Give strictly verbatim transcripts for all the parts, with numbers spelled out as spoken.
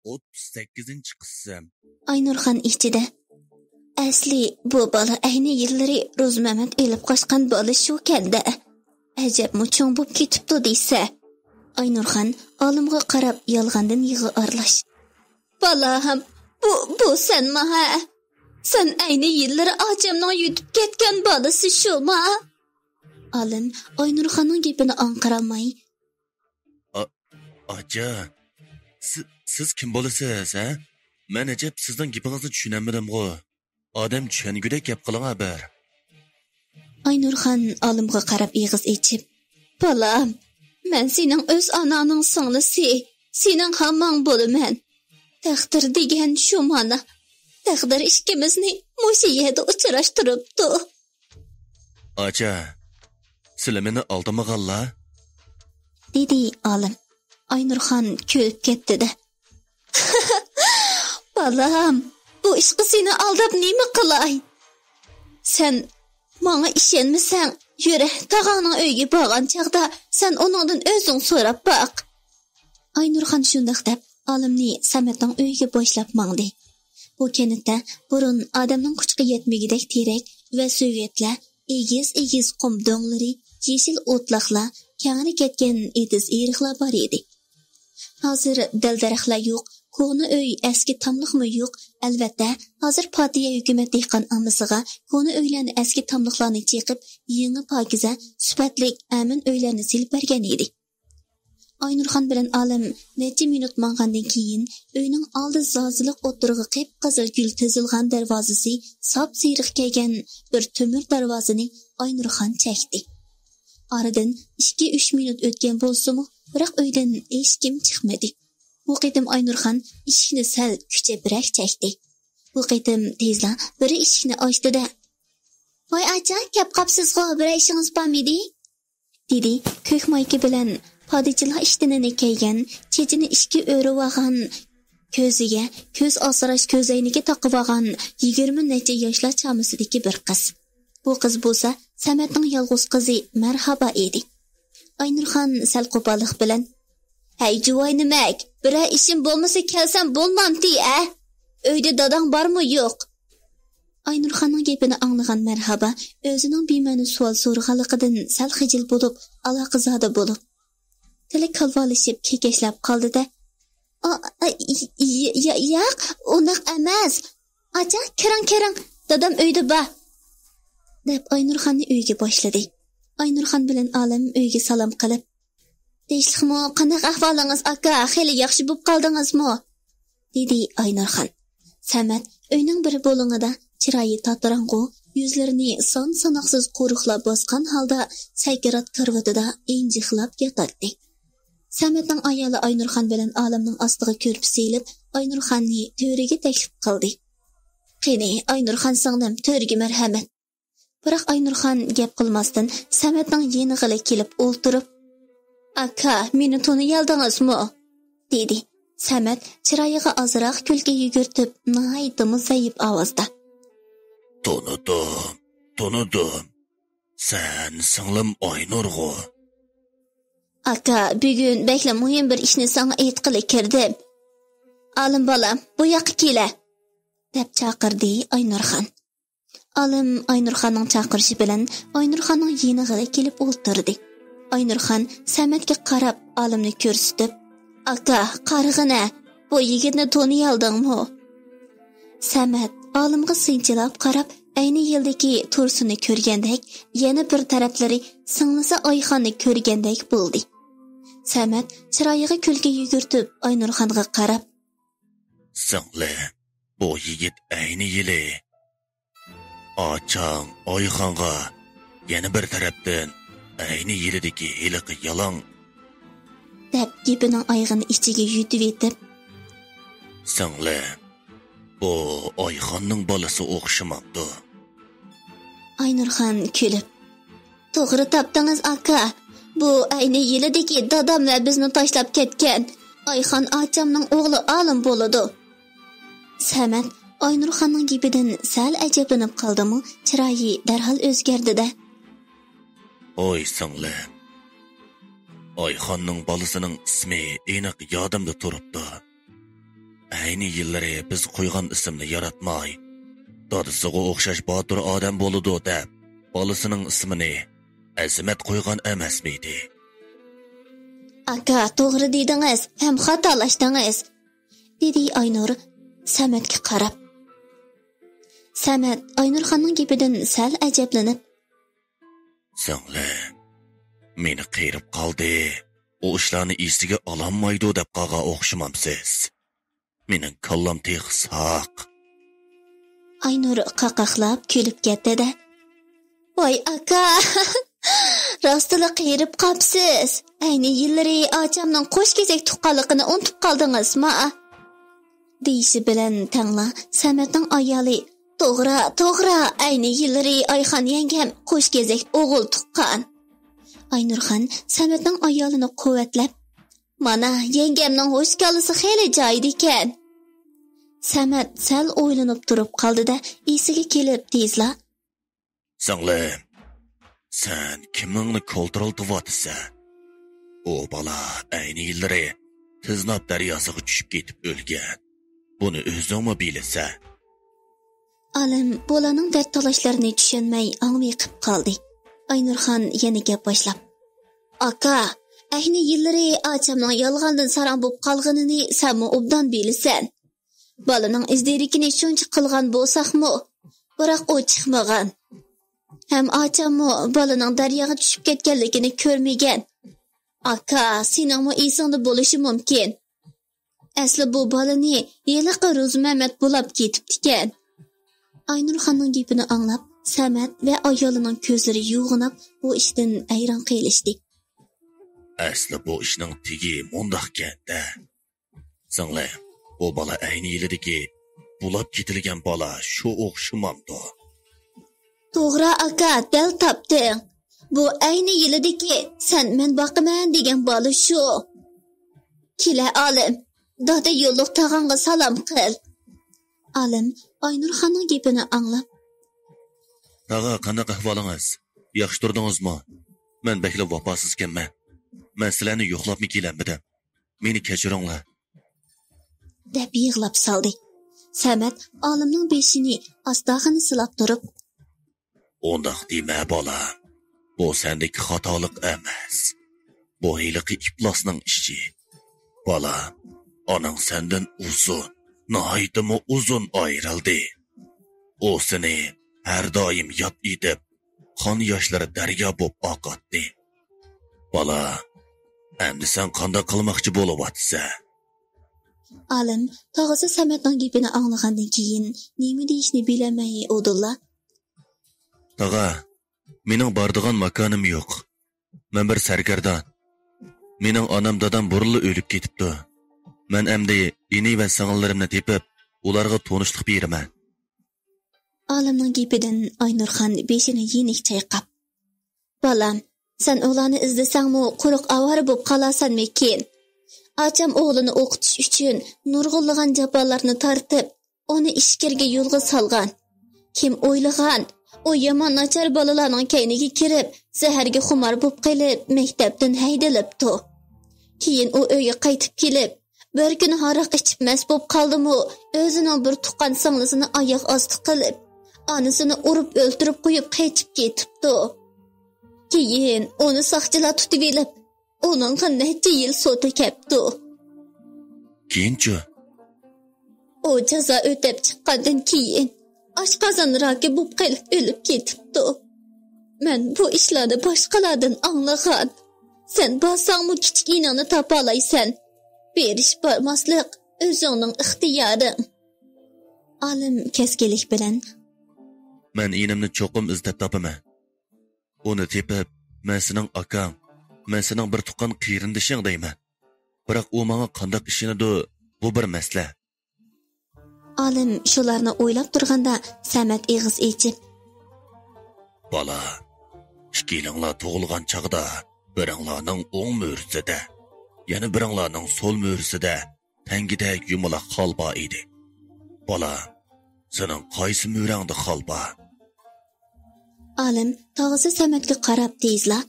ئوتتۇز سەككىزىنچى قىسىم. ئاينۇرخان ئىچىدە، ئەسلى بۇ بالا ئەينى يىللىرى روزىمەمەت ئېلىپ قاچقان بالا شۇ كەندە. ئەجەبمۇ چوڭ بوپ كېتىپتۇ دېسە. ئاينۇرخان ئالىمغا قاراپ يالغاندىن يىغا ئارىلاش. بالام، بۇ، بۇ سەنما ھە؟ سەن ئەينى يىللىرى ئاچامنىڭ يۈدۈپ كەتكەن بالىسى شۇما؟ ئالىم ئاينۇرخاننىڭ گېپىنى ئاڭقىرالماي. ئا-، ئاچا، سى-، سىز كىم بولىسىز، ھە؟ مەن ئەجەب سىزنىڭ گېپىڭىزنى چۈشىنەلمىدىمغۇ؟ ئادەم چۈشەنگۈدەك گەپ قىلىڭ بىر. ئاينۇرخان ئالىمغا قاراپ ئېغىز ئېچىپ، بالام، مەن سېنىڭ ئۆز ئاناڭنىڭ سىڭلىسى، سېنىڭ ھامماڭ بولىمەن. تەقدىر دېگەن شۇ مانا. تەقدىر ئىككىمىزنى مۇشۇ يەردە ئۇچراشتۇرۇپتۇ. ئاچا، سىلە مېنى ئالدىمىغانلا؟ دېدى ئالىم. ئاينۇرخان كۈلۈپ كەتتى-دە. بالام، بۇ ئىشقا سېنى ئالداپ نېمە قىلاي؟ سەن ماڭا ئىشەنمىسەڭ، يۈر، تاغاڭنىڭ ئۆيىگە بارغان چاغدا سەن ئۇنىڭدىن ئۆزۈڭ سوراپ باق. ئاينۇرخان شۇنداق دەپ، ئالىمنى سەمەتنىڭ ئۆيىگە باشلاپ ماڭدى. بۇ كەنتتە بۇرۇن ئادەمنىڭ قۇچىقى يەتمىگۈدەك تېرەك ۋە سۆگەتلەر، ئېگىز-ئېگىز قۇم دۆڭلىرى، يېشىل ئوتلاقلار، كەڭرى كەتكەن ئېتىز-ئېرىقلار بار ئىدى. ھازىر دەل-دەرەخلەر يوق، كونا ئۆي، ئەسكى تاملىقمۇ يوق. ئەلۋەتتە، ھازىر پارتىيە ھۆكۈمەت دېھقان ئاممىسىغا كونا ئۆيلەرنى، ئەسكى تاملىقلارنى چېقىپ، يېڭى پاكىزە، سۈپەتلىك، ئەمىن ئۆيلەرنى سېلىپ بەرگەن ئىدى. ئاينۇرخان بىلەن ئالىم نەچچە مىنۇت ماڭغاندىن كېيىن، ئۆينىڭ ئالدى زازىلىق ئوتتۇرىغا قىپقىزىل گۈل تىزىلغان دەرۋازىسى، ساپسېرىق كەلگەن بىر تۆمۈر دەرۋازىنى ئاينۇرخان چەكتى. ئارىدىن ئىككى-ئۈچ مىنۇت ئۆتكەن بولسىمۇ، بىراق ئۆيدىن ھېچكىم چىقمىدى. بۇ قېتىم ئاينۇرخان ئىشىكنى سەل كۈچەپرەك چەكتى. بۇ قېتىم تېزلا بىرى ئىشىكنى ئاچتى-دە، ۋاي ئاچا، كەپ قاپسىزغۇ، بىرەر ئىشىڭىز بارمىدى؟ دېدى كۆك مايكا بىلەن پادىچىلا ئىشتىنىنى كىيگەن، چېچىنى ئىككى ئۆرۈۋالغان، كۆزىگە كۆز ئاسراش كۆزەينىكى تاقىۋالغان يىگىرمە نەچچە ياشلار چامىسىدىكى بىر قىز. بۇ قىز بولسا سەمەتنىڭ يالغۇز قىزى مەرھابا ئىدى. ئاينۇرخان سەل قوپاللىق بىلەن، ھەي جۇۋاينىمەك، بىرەر ئىشىم بولمىسا كەلسەم بولمامتى ھە؟ ئۆيدە داداڭ بارمۇ يوق؟ ئاينۇرخاننىڭ گېپىنى ئاڭلىغان مەرھابا ئۆزىنىڭ بىمەنە سوئال سورىغانلىقىدىن سەل خىجىل بولۇپ، ئالاقىزادە بولۇپ، تىلى كالۋالىشىپ كېكەچلەپ قالدى-دە، ئا، ئا، ي-، ي-، يا-، ياق، ئۇنداق ئەمەس. ئاچا، كىرىڭ، كىرىڭ، دادام ئۆيدە بار، دەپ ئاينۇرخاننى ئۆيگە باشلىدى. ئاينۇرخان بىلەن ئالىم ئۆيگە سالام قىلىپ، تىنچلىقمۇ؟ قانداق ئەھۋالىڭىز، ئاكا؟ خېلى ياخشى بوپ قالدىڭىزمۇ؟ دېدى ئاينۇرخان. سەمەت ئۆينىڭ بىر بۇلۇڭىدا، چىرايى تاتىراڭغۇ، يۈزلىرىنى سان-ساناقسىز قورۇقلار باسقان ھالدا سەكرات كارىۋىتىدا ئىنجىقلاپ ياتاتتى. سەمەتنىڭ ئايالى ئاينۇرخان بىلەن ئالىمنىڭ ئاستىغا كۆرپە سېلىپ، ئاينۇرخاننى تۆرىگە تەكلىپ قىلدى. قېنى، ئاينۇرخان سىڭلىم، تۆرىگە مەرھەمەت. بىراق ئاينۇرخان گەپ قىلماستىن، سەمەتنىڭ يېنىغىلا كېلىپ ئولتۇرۇپ، ئاكا، مېنى تونۇيالدىڭىزمۇ؟ دېدى. سەمەت چىرايىغا ئازراق كۈلكە يۈگۈرتۈپ، ناھايىتىمۇ زەئىپ ئاۋازدا، تونۇدۇم، تونۇدۇم. سەن سىڭلىم ئاينۇرغۇ؟ ئاكا، بۈگۈن بەكلا مۇھىم بىر ئىشنى ساڭا ئېيتقىلى كىردىم. ئالىم بالام، بۇ ياققا كېلە، دەپ چاقىردى ئاينۇرخان. ئالىم ئاينۇرخاننىڭ چاقىرىشى بىلەن ئاينۇرخاننىڭ يېنىغىلا كېلىپ ئولتۇردى. ئاينۇرخان سەمەتكە قاراپ ئالىمنى كۆرسىتىپ، ئاكا، قارىغىنە، بۇ يىگىتنى تونۇيالدىڭمۇ؟ سەمەت ئالىمغا سىنچىلاپ قاراپ، ئەينى يىلدىكى تۇرسۇننى كۆرگەندەك، يەنە بىر تەرەپلىرى سىڭلىسى ئايخاننى كۆرگەندەك بولدى. سەمەت چىرايىغا كۈلكە يۈگۈرتۈپ ئاينۇرخانغا قاراپ، سىڭلى، بۇ يىگىت ئەينى يىلى ئاچاڭ ئايخانغا، يەنە بىر تەرەپتىن ئەينى يىلىدىكى ھېلىقى يالاڭ، دەپ گېپىنىڭ ئايىغىنى ئىچىگە يۇتۇۋېتىپ، سىڭلى، بۇ ئايخاننىڭ بالىسى ئوخشىمامدۇ؟ ئاينۇرخان كۈلۈپ، توغرا تاپتىڭىز، ئاكا. بۇ ئەينى يىلىدىكى دادام ۋە بىزنى تاشلاپ كەتكەن ئايخان ئاچامنىڭ ئوغلى ئالىم بولىدۇ. سەمەت ئاينۇرخاننىڭ گېپىدىن سەل ئەجەبلىنىپ قالدىمۇ، چىرايى دەرھال ئۆزگەردى-دە. ھوي سىڭلىم، ئايخاننىڭ بالىسىنىڭ ئىسمى ئېنىق يادىمدا تۇرۇپتۇ. ئەينى يىللىرى بىز قويغان ئىسىمنى ياراتماي، دادىسىغا ئوخشاش باتۇر ئادەم بولىدۇ دەپ، بالىسىنىڭ ئىسمىنى ئەزىمەت قويغان ئەمەسمىدى؟ ئاكا، توغرا دېدىڭىز ھەم خاتالاشتىڭىز، دېدى ئاينۇر سەمەتكە قاراپ. سەمەت ئاينۇرخاننىڭ گېپىدىن سەل ئەجەبلىنىپ، سىڭلىم، مېنى قېرىپ قالدى، ئۇ ئىشلارنى ئېسىگە ئالالمايدۇ دەپ قالغان ئوخشىمامسىز؟ مېنىڭ كاللام تېخى ساق. ئاينۇر قاقاقلاپ كۈلۈپ كەتتى-دە، ۋاي ئاكا، راستلا قېرىپ قاپسىز. ئەينى يىللىرى ئاچامنىڭ قوش كېزەك تۇغقانلىقىنى ئۇنتۇپ قالدىڭىزما؟ دېيىشى بىلەن تەڭلا سەمەتنىڭ ئايالى، توغرا، توغرا، ئەينى يىللىرى ئايخان يەڭگەم قوش كېزەك ئوغۇل تۇغقان. ئاينۇرخان سەمەتنىڭ ئايالىنى قۇۋۋەتلەپ، مانا، يەڭگەمنىڭ ھوش كاللىسى خېلى جايىدىكەن. سەمەت سەل ئويلىنىپ تۇرۇپ قالدى-دە، ئېسىگە كېلىپ تېزلا، سىڭلىم، سەن كىمنىڭنى كولتۇرالتىۋاتىسەن؟ ئۇ بالا ئەينى يىللىرى تىزناپ دەرياسىغا چۈشۈپ كېتىپ ئۆلگەن. بۇنى ئۆزۈڭمۇ بىلىسەن؟ ئالىم بۇلارنىڭ دەرد تالاشلىرىنى چۈشەنمەي ئاڭ بېقىپ قالدى. ئاينۇرخان يەنە گەپ باشلاپ، ئاكا، ئەينى يىللىرى ئاچامنىڭ يالغاندىن ساراڭ بولۇپ قالغىنىنى سەنمۇ ئوبدان بىلىسەن. بالىنىڭ ئىز دېرىكىنى شۇنچە قىلغان بولساقمۇ، بىراق ئۇ چىقمىغان. ھەم ئاچاممۇ بالىنىڭ دەرياغا چۈشۈپ كەتكەنلىكىنى كۆرمىگەن. ئاكا، سېنىڭمۇ ئېسىڭدە بولۇشى مۇمكىن. ئەسلى بۇ بالىنى ھېلىقى روزىمەمەت بۇلاپ كېتىپتىكەن. ئاينۇرخاننىڭ گېپىنى ئاڭلاپ، سەمەت ۋە ئايالىنىڭ كۆزلىرى يوغىناپ، بۇ ئىشتىن ھەيران قېلىشتى. ئەسلى بۇ ئىشنىڭ تېگى مۇنداقكەن-دە. سىڭلىم، بۇ بالا ئەينى يىلىدىكى بۇلاپ كېتىلگەن بالا شۇ ئوخشىمامدۇ؟ توغرا ئاكا، دەل تاپتىڭ. بۇ ئەينى يىلىدىكى سەن مەن باقىمەن دېگەن بالا شۇ. كېلە ئالىم، دادا يوللۇق تاغاڭغا سالام قىل. ئالىم ئاينۇرخاننىڭ گېپىنى ئاڭلاپ، تاغا، قانداق ئەھۋالىڭىز؟ ياخشى تۇردىڭىزمۇ؟ مەن بەكلا ۋاپاسىزكەنمەن. مەن سىلەرنى يوقلاپمۇ كېلەلمىدىم. مېنى كەچۈرۈڭلار، دەپ يىغلاپ سالدى. سەمەت ئالىمنىڭ بېشىنى ئاستاغىنا سىلاپ تۇرۇپ، ئۇنداق دېمە، بالام. بۇ سەندىكى خاتالىق ئەمەس. بۇ ھېلىقى ئىپلاسنىڭ ئىشى. بالام، ئاناڭ سەندىن ئۇزۇن، ناھايىتىمۇ ئۇزۇن ئايرىلدى. ئۇ سېنى ھەر دائىم ياد ئېتىپ، قان ياشلىرى دەريا بوپ ئاقاتتى. بالا، ئەمدى سەن قانداق قىلماقچى بولۇۋاتىسەن؟ ئالىم تاغىسى سەمەتنىڭ گېپىنى ئاڭلىغاندىن كېيىن نېمە دېيىشنى بىلەلمەي ئۇدۇللا، تاغا، مېنىڭ بارىدىغان ماكانىم يوق. مەن بىر سەرگەردان. مېنىڭ ئانام دادام بۇرۇنلا ئۆلۈپ كېتىپتۇ. مەن ئەمدى ئىنى ۋە سىڭىللىرىمنى تېپىپ، ئۇلارغا تونۇشلۇق بېرىمەن. ئالىمنىڭ گېپىدىن ئاينۇرخان بېشىنى يېنىك چايقاپ، بالام، سەن ئۇلارنى ئىزدىسەڭمۇ قۇرۇق ئاۋارە بوپ قالارسەنمىكىن؟ ئاچام ئوغلىنى ئوقۇتۇش ئۈچۈن نۇرغۇنلىغان جاپالارنى تارتىپ، ئۇنى ئىچكىرىگە يولغا سالغان. كىم ئويلىغان، ئۇ يامان ناچار بالىلارنىڭ كەينىگە كىرىپ، زەھەرگە خۇمار بوپ قېلىپ، مەكتەپتىن ھەيدىلىپتۇ. كېيىن ئۇ ئۆيگە قايتىپ كېلىپ، بىر كۈنى ھاراق ئىچىپ مەست بوپ قالدىمۇ، ئۆزىنىڭ بىر تۇغقان سىڭلىسىنى ئاياغ ئاستى قىلىپ، ئانىسىنى ئۇرۇپ ئۆلتۈرۈپ قويۇپ قېچىپ كېتىپتۇ. كېيىن ئۇنى ساقچىلار تۇتۇۋېلىپ، ئۇنىڭغا نەچچە يىل سوت كەپتۇ. كېيىنچۇ؟ ئۇ جازا ئۆتەپ چىققاندىن كېيىن، ئاشقازان راكى بوپ قېلىپ ئۆلۈپ كېتىپتۇ. مەن بۇ ئىشلارنى باشقىلاردىن ئاڭلىغان. سەن بارساڭمۇ كىچىك ئىنىڭنى تاپالايسەن. بېرىش بارماسلىق ئۆزۈڭنىڭ ئىختىيارىڭ. ئالىم كەسكىنلىك بىلەن، مەن ئىنىمنى چوقۇم ئىزدەپ تاپىمەن. ئۇنى تېپىپ، مەن سېنىڭ ئاكاڭ، مەن سېنىڭ بىر تۇغقان قېرىندىشىڭ دەيمەن. بىراق ئۇ ماڭا قانداق ئىشىنىدۇ، بۇ بىر مەسىلە. ئالىم شۇلارنى ئويلاپ تۇرغاندا، سەمەت ئېغىز ئېچىپ، بالا، ئىككىلىڭلار تۇغۇلغان چاغدا بىرىڭلارنىڭ ئوڭ مۈرىسىدە، يەنە بىرىڭلارنىڭ سول مۈرىسىدە تەڭگىدەك يۇمىلاق خال بار ئىدى. بالا، سېنىڭ قايسى مۈرەڭدە خال بار؟ ئالىم تاغىسى سەمەتكە قاراپ تېزلا،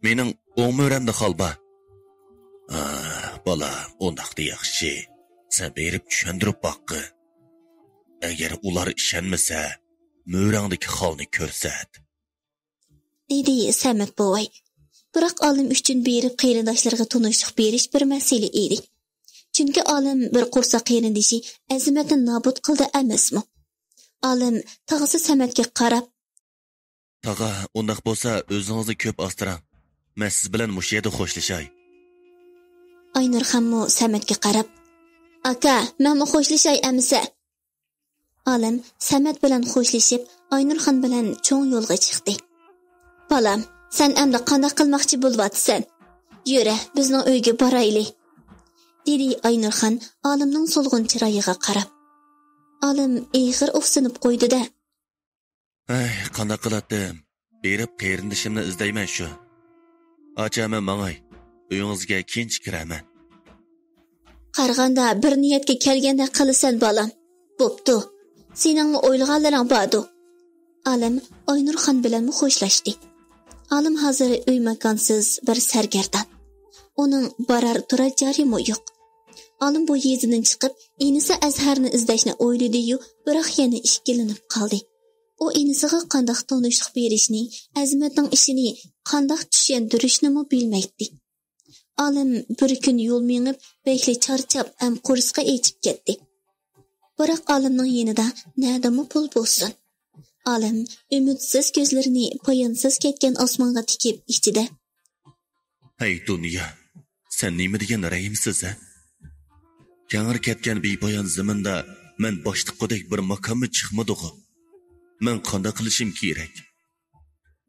مېنىڭ ئوڭ مۈرەمدە خال بار. ھا، بالا، ئۇنداقتا ياخشى. سەن بېرىپ چۈشەندۈرۈپ باققىن. ئەگەر ئۇلار ئىشەنمىسە، مۈرەڭدىكى خالنى كۆرسەت. دېدى سەمەت بوۋاي. بىراق ئالىم ئۈچۈن بېرىپ قېرىنداشلىرىغا تونۇشلۇق بېرىش بىر مەسىلە ئىدى. چۈنكى ئالىم بىر قورساق قېرىندىشى ئەزىمەتنى نابۇت قىلدى ئەمەسمۇ؟ ئالىم تاغىسى سەمەتكە قاراپ، تاغا، ئۇنداق بولسا ئۆزىڭىزنى كۆپ ئاستۇرۇڭ. مەن سىز بىلەن مۇشۇ يەردە خوشلىشاي. ئاينۇرخانمۇ سەمەتكە قاراپ، ئاكا، مەنمۇ خوشلىشاي ئەمىسە. ئالىم سەمەت بىلەن خوشلىشىپ، ئاينۇرخان بىلەن چوڭ يولغا چىقتى. بالام، سەن ئەمدى قانداق قىلماقچى بولۇۋاتىسەن؟ يۈرە، بىزنىڭ ئۆيگە بارايلى، دېدى ئاينۇرخان ئالىمنىڭ سولغۇن چىرايىغا قاراپ. ئالىم ئېغىر ئۇھسىنىپ قويدى-دە. ھەي، قانداق قىلاتتىم؟ بېرىپ قېرىندىشىمنى ئىزدەيمەن شۇ. ئاچا، مەن ماڭاي. ئۆيىڭىزگە كېيىنچە كىرەرمەن. قارىغاندا بىر نىيەتكە كەلگەندەك قىلىسەن، بالام. بوپتۇ. سېنىڭمۇ ئويلىغانلىرىڭ باردۇ. ئالىم ئاينۇرخان بىلەنمۇ خوشلاشتى. ئالىم ھازىر ئۆي ماكانسىز بىر سەرگەردان. ئۇنىڭ بارار تۇرار جايىمۇ يوق. ئالىم بۇ يېزىدىن چىقىپ، ئىنىسى ئەزھەرنى ئىزدەشنى ئويلىدى-يۇ، بىراق يەنە ئىككىلىنىپ قالدى. ئۇ ئىنىسىغا قانداق تونۇشلۇق بېرىشنى، ئەزىمەتنىڭ ئىشىنى قانداق چۈشەندۈرۈشنىمۇ بىلمەيتتى. ئالىم بىر كۈن يول مېڭىپ، بەكلا چارچاپ ھەم قورسىقى ئېچىپ كەتتى. بىراق ئالىمنىڭ يېنىدا نەدىمۇ پۇل بولسۇن؟ ئالىم ئۈمىدسىز كۆزلىرىنى پايانسىز كەتكەن ئاسمانغا تىكىپ ئىچىدە، ھەي دۇنيا، سەن نېمە دېگەن رەھىمسىز، ھە؟ كەڭرى كەتكەن بىپايان زېمىندا مەن باشلىققۇدەك بىر ماكانمۇ چىقمىدىغۇ؟ مەن قانداق قىلىشىم كېرەك؟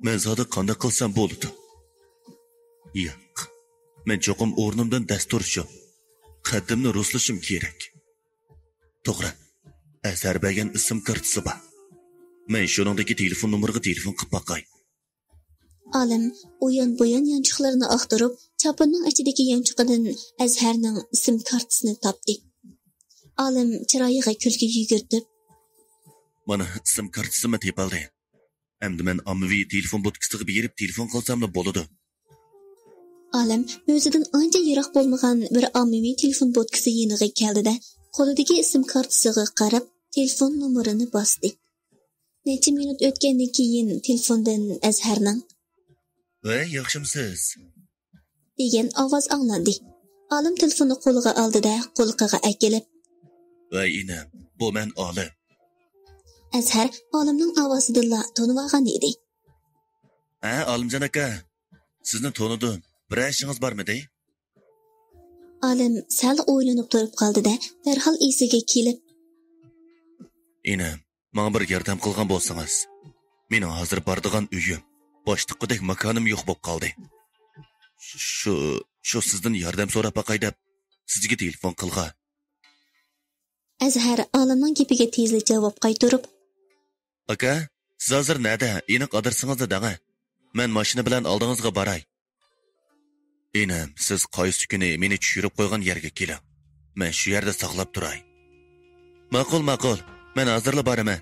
مەن زادى قانداق قىلسام بولىدۇ؟ ياق، مەن چوقۇم ئورنۇمدىن دەس تۇرۇشۇم، قەددىمنى رۇسلىشىم كېرەك. توغرا، ئەزھەر بەرگەن ئىسىم كارتىسى بار. مەن شۇنىڭدىكى تېلېفون نومۇرىغا تېلېفون قىلىپ باقاي. ئالىم ئۇيان بۇيان يانچۇقلىرىنى ئاختۇرۇپ، چاپىنىنىڭ ئىچىدىكى يانچۇقىدىن ئەزھەرنىڭ ئىسىم كارتىسىنى تاپتى. ئالىم چىرايىغا كۈلكە يۈگۈرتۈپ، مانا، ئىسىم كارتىسىمۇ تېپىلدى. ئەمدى مەن ئاممىۋى تېلېفون بوتكىسىغا بېرىپ تېلېفون قىلساملا بولىدۇ. ئالىم ئۆزىدىن ئانچە يىراق بولمىغان بىر ئاممىۋى تېلېفون بوتكىسى يېنىغا كەلدى-دە، قولىدىكى ئىسىم كارتىسىغا قاراپ، تېلېفون نومۇرىنى باستى. نەچچە مىنۇت ئۆتكەندىن كېيىن تېلېفوندىن ئەزھەرنىڭ، ۋەي، ياخشىمسىز؟ دېگەن ئاۋاز ئاڭلاندى. ئالىم تېلېفوننى قولىغا ئالدى-دە، قۇلىقىغا ئەكېلىپ، ۋەي ئىنىم، بۇ مەن ئالىم. ئەزھەر ئالىمنىڭ ئاۋازىدىنلا تونۇۋالغان ئىدى. ھە، ئالىمجان ئاكا، سىزنى تونۇدۇم. بىرەر ئىشىڭىز بارمىدى؟ ئالىم سەل ئويلىنىپ تۇرۇپ قالدى-دە، دەرھال ئېسىگە كېلىپ، ئىنىم، ماڭا بىر ياردەم قىلغان بولسىڭىز. مېنىڭ ھازىر بارىدىغان ئۆيۈم، باشلىققۇدەك ماكانىم يوق بولۇپ قالدى. شۇ، شۇ سىزدىن ياردەم سوراپ باقاي دەپ سىزگە تېلېفون قىلغان. ئەزھەر ئالىمنىڭ گېپىگە تېزلا جاۋاب قايتۇرۇپ، ئاكا، سىز ھازىر نەدە؟ ئېنىق ئادرېسىڭىزنى دەڭە. مەن ماشىنا بىلەن ئالدىڭىزغا باراي. ئىنىم، سىز قايسى كۈنى مېنى چۈشۈرۈپ قويغان يەرگە كېلىڭ. مەن شۇ يەردە ساقلاپ تۇراي. ماقۇل، ماقۇل. مەن ھازىرلا بارىمەن.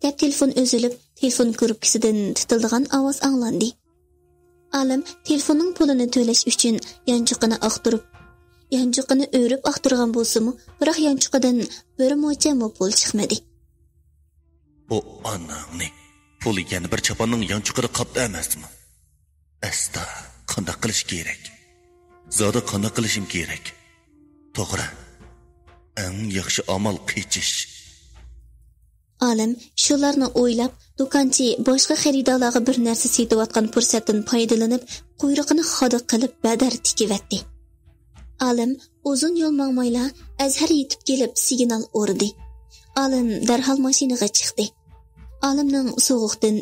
دەپ تېلېفون ئۈزۈلۈپ، تېلېفون كۇرۇپكىسىدىن تىتىلدىغان ئاۋاز ئاڭلاندى. ئالىم تېلېفوننىڭ پۇلىنى تۆلەش ئۈچۈن يانچۇقىنى ئاختۇرۇپ، يانچۇقىنى ئۆرۈپ ئاختۇرغان بولسىمۇ، بىراق يانچۇقىدىن بىر موچەمۇ پۇل چىقمىدى. ئۇ ئاناڭنى! پۇل يەنە بىر چاپاننىڭ يانچۇقىدا قاپتۇ ئەمەسمۇ؟ ئەستا، قانداق قىلىش كېرەك؟ زادى قانداق قىلىشىم كېرەك؟ توغرا، ئەڭ ياخشى ئامال قېچىش. ئالىم شۇلارنى ئويلاپ، دۇكانچى باشقا خېرىدارلارغا بىر نەرسە سېتىۋاتقان پۇرسەتتىن پايدىلىنىپ، قۇيرۇقىنى خادا قىلىپ بەدەر تىكىۋەتتى. ئالىم ئۇزۇن يول ماڭمايلا ئەزھەر يېتىپ كېلىپ سىگنال ئۇردى. ئالىم دەرھال ماشىنىغا چىقتى. ئالىمنىڭ سوغۇقتىن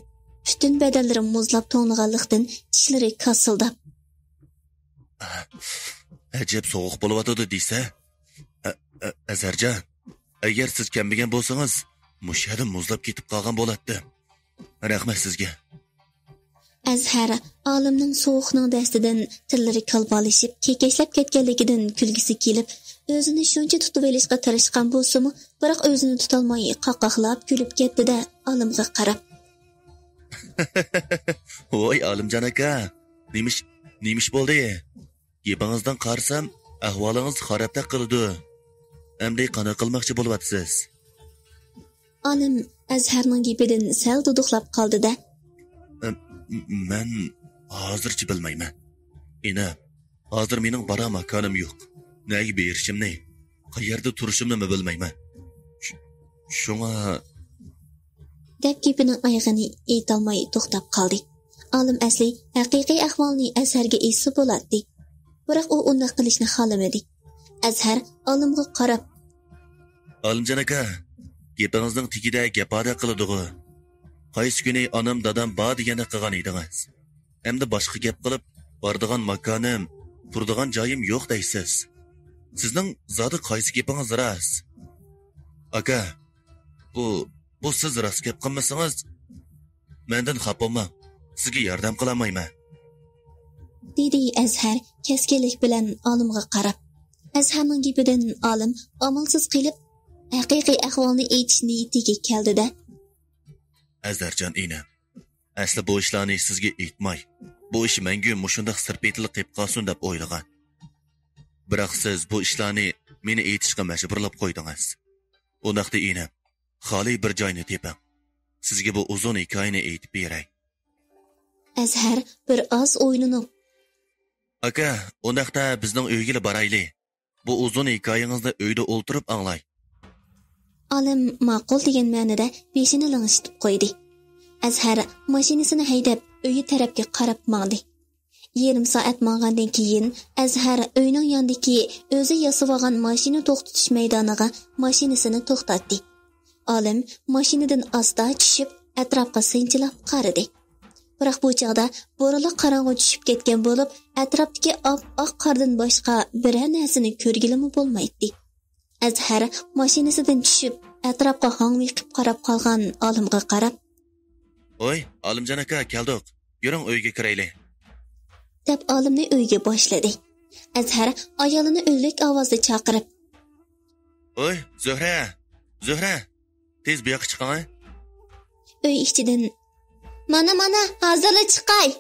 پۈتۈن بەدەنلىرى مۇزلاپ توڭلىغانلىقتىن چىشلىرى كاسسىلداپ، ئەجەب سوغۇق بولۇۋاتىدۇ دېسە. ئە-، ئە-، ئەزھەرجان، ئەگەر سىز كەلمىگەن بولسىڭىز، مۇشۇ يەردە مۇزلاپ كېتىپ قالغان بولاتتىم. رەھمەت سىزگە. ئەزھەر ئالىمنىڭ سوغۇقنىڭ دەستىدىن تىللىرى كالبالىشىپ، كېكەچلەپ كەتكەنلىكىدىن كۈلگۈسى كېلىپ، ئۆزىنى شۇنچە تۇتۇۋېلىشقا تىرىشقان بولسىمۇ، بىراق ئۆزىنى تۇتالماي قاقاقلاپ كۈلۈپ كەتتى-دە، ئالىمغا قاراپ. ۋاي ئالىمجان ئاكا، نېمىش، نېمىش بولدى؟ گېپىڭىزدىن قارىسام، ئەھۋالىڭىز خارابتەك قىلىدۇ. ئەمدى قانداق قىلماقچى بولۇۋاتىسىز؟ ئالىم ئەزھەرنىڭ گېپىدىن سەل دۇدۇقلاپ قالدى-دە. ئەم، مەن ھازىرچە بىلمەيمەن. ئىنە، ھازىر مېنىڭ بارار ماكانىم يوق. نەگە بېرىشىمنى، قەيەردە تۇرۇشۇمنىمۇ بىلمەيمەن. شۇ-، شۇڭا. دەپ گېپىنىڭ ئايىغىنى ئېيتالماي توختاپ قالدى. ئالىم ئەسلى ھەقىقىي ئەھۋالنى ئەزھەرگە ئېيتسا بولاتتى. بىراق ئۇ ئۇنداق قىلىشنى خالىمىدى. ئەزھەر ئالىمغا قاراپ. ئالىمجان ئاكا، گېپىڭىزنىڭ تېگىدە گەپ باردەك قىلىدىغۇ. قايسى كۈنى ئانام دادام بار دېگەندەك قىلغان ئىدىڭىز. ئەمدى باشقا گەپ قىلىپ، بارىدىغان ماكانىم، تۇرىدىغان جايىم يوق دەيسىز. سىزنىڭ زادى قايسى گېپىڭىز راست؟ ئاكا، بۇ، بۇ سىز راست گەپ قىلمىسىڭىز، مەندىن خاپا بولماڭ، سىزگە ياردەم قىلالمايمەن. دېدى ئەزھەر كەسكىنلىك بىلەن ئالىمغا قاراپ. ئەزھەرنىڭ گېپىدىن ئالىم ئامالسىز قېلىپ، ھەقىقىي ئەھۋالنى ئېيتىش نىيىتىگە كەلدى-دە. ئەزھەرجان ئىنىم، ئەسلى بۇ ئىشلارنى سىزگە ئېيتماي، بۇ ئىش مەڭگۈ مۇشۇنداق سىر پېتىلىق قېلىپ قالسۇن دەپ ئويلىغان. بىراق سىز بۇ ئىشلارنى مېنى ئېيتىشقا مەجبۇرلاپ قويدىڭىز. ئۇنداقتا ئىنىم، خالىي بىر جاينى تېپىڭ. سىزگە بۇ ئۇزۇن ھېكايىنى ئېيتىپ بېرەي. ئەزھەر بىر ئاز ئويلىنىپ. ئاكا، ئۇنداقتا بىزنىڭ ئۆيگىلا بارايلى. بۇ ئۇزۇن ھېكايىڭىزنى ئۆيدە ئولتۇرۇپ ئاڭلاي. ئالىم ماقۇل دېگەن مەنىدە بېشىنى لىڭشىتىپ قويدى. ئەزھەر ماشىنىسىنى ھەيدەپ، ئۆيى تەرەپكە قاراپ ماڭدى. يېرىم سائەت ماڭغاندىن كېيىن، ئەزھەر ئۆينىڭ يانىدىكى ئۆزى ياسىۋالغان ماشىنا توختىتىش مەيدانىغا ماشىنىسىنى توختاتتى. ئالىم ماشىنىدىن ئاستا چۈشۈپ، ئەتراپقا سىنچىلاپ قارىدى. بىراق بۇ چاغدا بورانلىق قاراڭغۇ چۈشۈپ كەتكەن بولۇپ، ئەتراپتىكى ئاپئاق قاردىن باشقا بىرەر نەرسىنى كۆرگىلىمۇ بولمايتتى. ئەزھەر ماشىنىسىدىن چۈشۈپ، ئەتراپقا ھاڭۋېقىپ قاراپ قالغان ئالىمغا قاراپ. ھوي، ئالىمجان ئاكا، كەلدۇق. يۈرۈڭ، ئۆيگە كىرەيلى. دەپ ئالىمنى ئۆيگە باشلىدى. ئەزھەر ئايالىنى ئۈنلۈك ئاۋازدا چاقىرىپ. ھوي، زۆھرە! زۆھرە! تېز بۇ ياققا چىقىڭە. ئۆي ئىچىدىن. مانا، مانا، ھازىرلا چىقاي!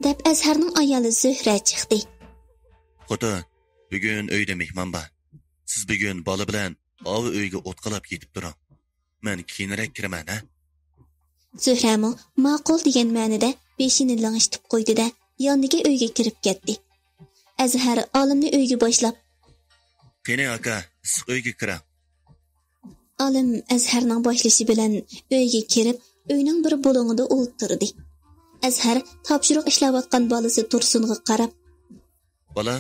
دەپ ئەزھەرنىڭ ئايالى زۆھرە چىقتى. خوتۇن، بۈگۈن ئۆيدە مېھمان بار. سىز بۈگۈن بالا بىلەن ئاۋۇ ئۆيگە ئوتقىلاپ يېتىپ تۇرۇڭ. مەن كېيىنرەك كىرىمەن، ھە؟ زۆھرەمۇ ماقۇل دېگەن مەنىدە بېشىنى لىڭشىتىپ قويدى-دە، ياندىكى ئۆيگە كىرىپ كەتتى. ئەزھەر ئالىمنى ئۆيگە باشلاپ. قېنى ئاكا، ئىسسىق ئۆيگە كىرىڭ. ئالىم ئەزھەرنىڭ باشلىشى بىلەن ئۆيگە كىرىپ، ئۆينىڭ بىر بۇلۇڭىدا ئولتۇردى. ئەزھەر تاپشۇرۇق ئىشلەۋاتقان بالىسى تۇرسۇنغا قاراپ. بالا،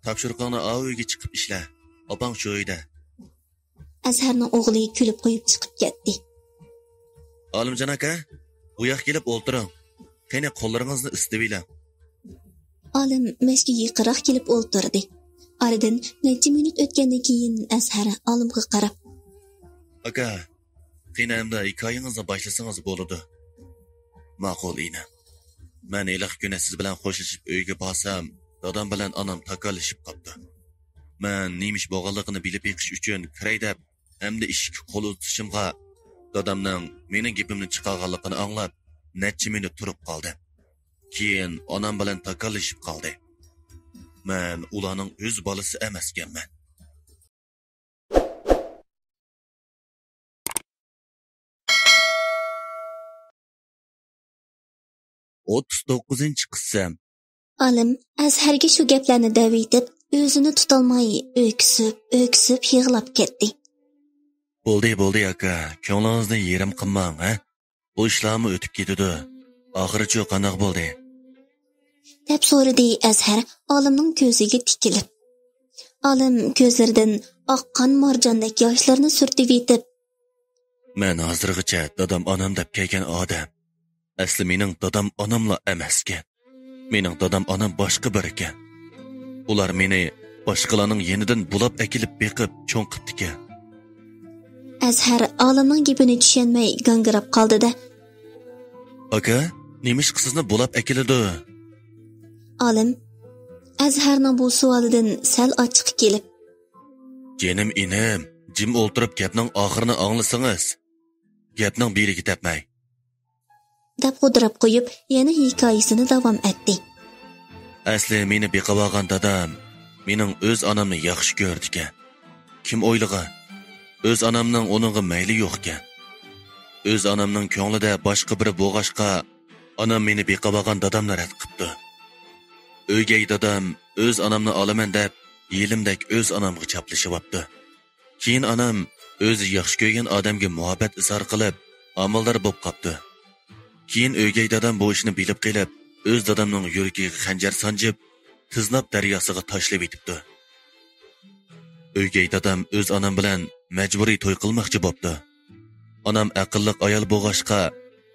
تاپشۇرۇقۇڭنى ئاۋۇ ئۆيگە چىقىپ ئىشلە. ئاپاڭ شۇ ئۆيدە. ئەزھەرنىڭ ئوغلى كۈلۈپ قويۇپ چىقىپ كەتتى. ئالىمجان ئاكا، بۇ ياققا كېلىپ ئولتۇرۇڭ. قېنى، قوللىرىڭىزنى ئىسسىتىۋېلىڭ. ئالىم مەشكە يېقىنراق كېلىپ ئولتۇردى. ئارىدىن نەچچە مىنۇت ئۆتكەندىن كېيىن ئەزھەر ئالىمغا قاراپ. ئاكا، قېنى ئەمدى ھېكايىڭىزنى باشلىسىڭىز بولىدۇ. ماقۇل ئىنىم. مەن ھېلىقى كۈنى سىز بىلەن خوشلىشىپ ئۆيگە بارسام، دادام بىلەن ئانام تاكاللىشىپ قاپتۇ. مەن نېمە ئىش بولغانلىقىنى بىلىپ بېقىش ئۈچۈن كىرەي دەپ، ئەمدى ئىشىككە قول ئۇزىتىشىمغا، دادامنىڭ مېنىڭ گېپىمنى چىقارغانلىقىنى ئاڭلاپ، نەچچە مىنۇت تۇرۇپ قالدى. كېيىن ئانام بىلەن تاكاللىشىپ قالدى. مەن ئۇلارنىڭ ئۆز بالىسى ئەمەسكەنمەن. ئوتتۇز توققۇزىنچى قىسىم. ئالىم ئەزھەرگە شۇ گەپلەرنى دەۋېتىپ، ئۆزىنى تۇتالماي ئۆكسۈپ، ئۆكسۈپ يىغلاپ كەتتى. بولدى، بولدى ئاكا، كۆڭلىڭىزنى يېرىم قىلماڭ، ھە؟ بۇ ئىشلارمۇ ئۆتۈپ كېتىدۇ. ئاخىرىچۇ قانداق بولدى؟ دەپ سورىدى ئەزھەر ئالىمنىڭ كۆزىگە تىكىلىپ. ئالىم كۆزلىرىدىن ئاققان مارجاندەك ياشلارنى سۈرتۈۋېتىپ. مەن ھازىرغىچە دادام ئانام دەپ كەلگەن ئادەم. ئەسلى مېنىڭ دادام ئاناملا ئەمەسكەن. مېنىڭ دادام ئانام باشقا بىرىكەن. ئۇلار مېنى باشقىلارنىڭ يېنىدىن بۇلاپ ئەكېلىپ بېقىپ چوڭ قىپتىكەن. ئەزھەر ئالىمنىڭ گېپىنى چۈشەنمەي گاڭگىراپ قالدى-دە. ئاكا، نېمىشقا سىزنى بۇلاپ ئەكېلىدۇ؟ ئالىم ئەزھەرنىڭ بۇ سوئالىدىن سەل ئاچچىقى كېلىپ. جېنىم ئىنىم، جىم ئولتۇرۇپ گەپنىڭ ئاخىرىنى ئاڭلىسىڭىز. گەپنىڭ بېرىگە تەپمەي. دەپ غودراپ قويۇپ، يەنە ھېكايىسىنى داۋام ئەتتى. ئەسلى مېنى بېقىۋالغان دادام مېنىڭ ئۆز ئانامنى ياخشى كۆرىدىكەن. كىم ئويلىغان؟ ئۆز ئانامنىڭ ئۇنىڭغا مەيلى يوقكەن. ئۆز ئانامنىڭ كۆڭلىدە باشقا بىرى بولغاچقا، ئانام مېنى بېقىۋالغان دادامنى رەت قىپتۇ. ئۆگەي دادام ئۆز ئانامنى ئالىمەن دەپ، يېلىمدەك ئۆز ئانامغا چاپلىشىۋاپتۇ. كېيىن ئانام ئۆزى ياخشى كۆرگەن ئادەمگە مۇھەببەت ئىزھار قىلىپ، ھامىلىدار بولۇپ قاپتۇ. كېيىن ئۆگەي دادام بۇ ئىشنى بىلىپ قېلىپ، ئۆز دادامنىڭ يۈرىكىگە خەنجەر سانجىپ، تىزناپ دەرياسىغا تاشلىۋېتىپتۇ. ئۆگەي دادام ئۆز ئانام بىلەن مەجبۇرىي توي قىلماقچى بوپتۇ. ئانام ئەقىللىق ئايال بولغاچقا،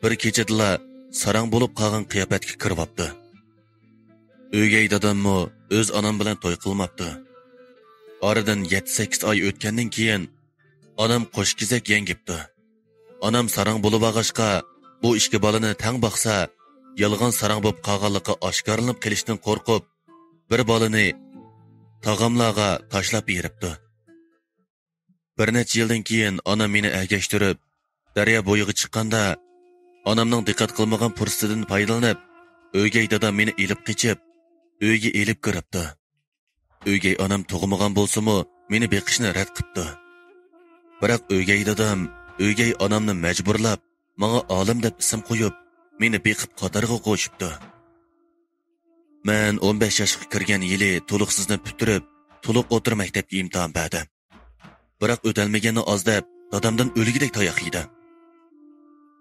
بىر كېچىدىلا ساراڭ بولۇپ قالغان قىياپەتكە كىرىۋاپتۇ. ئۆگەي داداممۇ ئۆز ئانام بىلەن توي قىلماپتۇ. ئارىدىن يەتتە-سەككىز ئاي ئۆتكەندىن كېيىن، ئانام قوش كېزەك يەڭگىپتۇ. ئانام ساراڭ بولۇۋالغاچقا، بۇ ئىككى بالىنى تەڭ باقسا، يالغان ساراڭ بولۇپ قالغانلىقى ئاشكارىلىنىپ قېلىشتىن قورقۇپ، بىر بالىنى تاغاملارغا تاشلاپ بېرىپتۇ. بىر نەچچە يىلدىن كېيىن ئانام مېنى ئەگەشتۈرۈپ، دەريا بويىغا چىققاندا، ئانامنىڭ دىققەت قىلمىغان پۇرسىتىدىن پايدىلىنىپ، ئۆگەي دادام مېنى ئېلىپ قېچىپ، ئۆيگە ئېلىپ كىرىپتۇ. ئۆگەي ئانام تۇغمىغان بولسىمۇ، مېنى بېقىشنى رەت قىپتۇ. بىراق ئۆگەي دادام ئۆگەي ئانامنى مەجبۇرلاپ، ماڭا ئالىم دەپ ئىسىم قويۇپ، مېنى بېقىپ قاتارغا قوشۇپتۇ. مەن ئون بەش ياشقا كىرگەن يىلى تولۇقسىزنى پۈتتۈرۈپ، تولۇق ئوتتۇرا مەكتەپكە ئىمتىھان بەردىم. بىراق ئۆتەلمىگەننى ئاز دەپ، دادامدىن ئۆلگۈدەك تاياق يېدىم.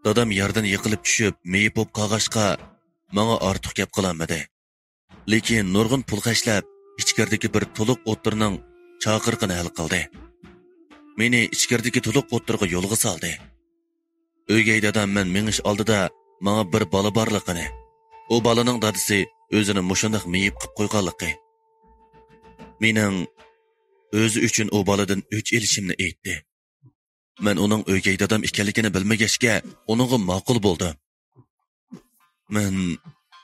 دادام يەردىن يىقىلىپ چۈشۈپ، مېيىپ بولۇپ قالغاچقا، ماڭا ئارتۇق گەپ قىلالمىدى. لېكىن نۇرغۇن پۇل خەجلەپ، ئىچكىرىدىكى بىر تولۇق ئوتتۇرىنىڭ چاقىرىقىنى ھەل قىلدى. مېنى ئىچكىرىدىكى تولۇق ئوتتۇرىغا يولغا سالدى. ئۆگەي دادام مەن مېڭىش ئالدىدا ماڭا بىر بالا بارلىقىنى، ئۇ بالىنىڭ دادىسى ئۆزىنى مۇشۇنداق مېيىپ قىپ قويغانلىقى، مېنىڭ ئۆزى ئۈچۈن ئۇ بالىدىن ئۆچ ئېلىشىمنى ئېيتتى. مەن ئۇنىڭ ئۆگەي دادام ئىكەنلىكىنى بىلمىگەچكە، ئۇنىڭغا ماقۇل بولدۇم. مەن،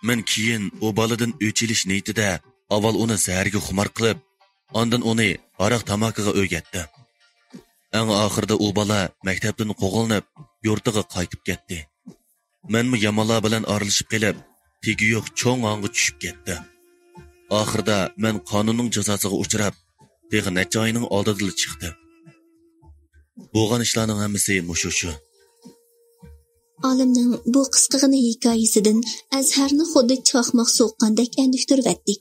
مەن كېيىن ئۇ بالىدىن ئۆچ ئېلىش نىيىتىدە ئاۋۋال ئۇنى زەھەرگە خۇمار قىلىپ، ئاندىن ئۇنى ھاراق تاماكىغا ئۆگەتتىم. ئەڭ ئاخىرىدا ئۇ بالا مەكتەپتىن قوغلىنىپ، يۇرتىغا قايتىپ كەتتى. مەنمۇ يامانلار بىلەن ئارىلىشىپ قېلىپ، تېگى يوق چوڭ ھاڭغا چۈشۈپ كەتتىم. ئاخىرىدا مەن قانۇننىڭ جازاسىغا ئۇچراپ، تېخى نەچچە ئاينىڭ ئالدىدىلا چىقتىم. بولغان ئىشلارنىڭ ھەممىسى مۇشۇ شۇ. ئالىمنىڭ بۇ قىسقىغىنە ھېكايىسىدىن ئەزھەرنى خۇددى چاقماق سوققاندەك ئەندۈشتۈرۈۋەتتى.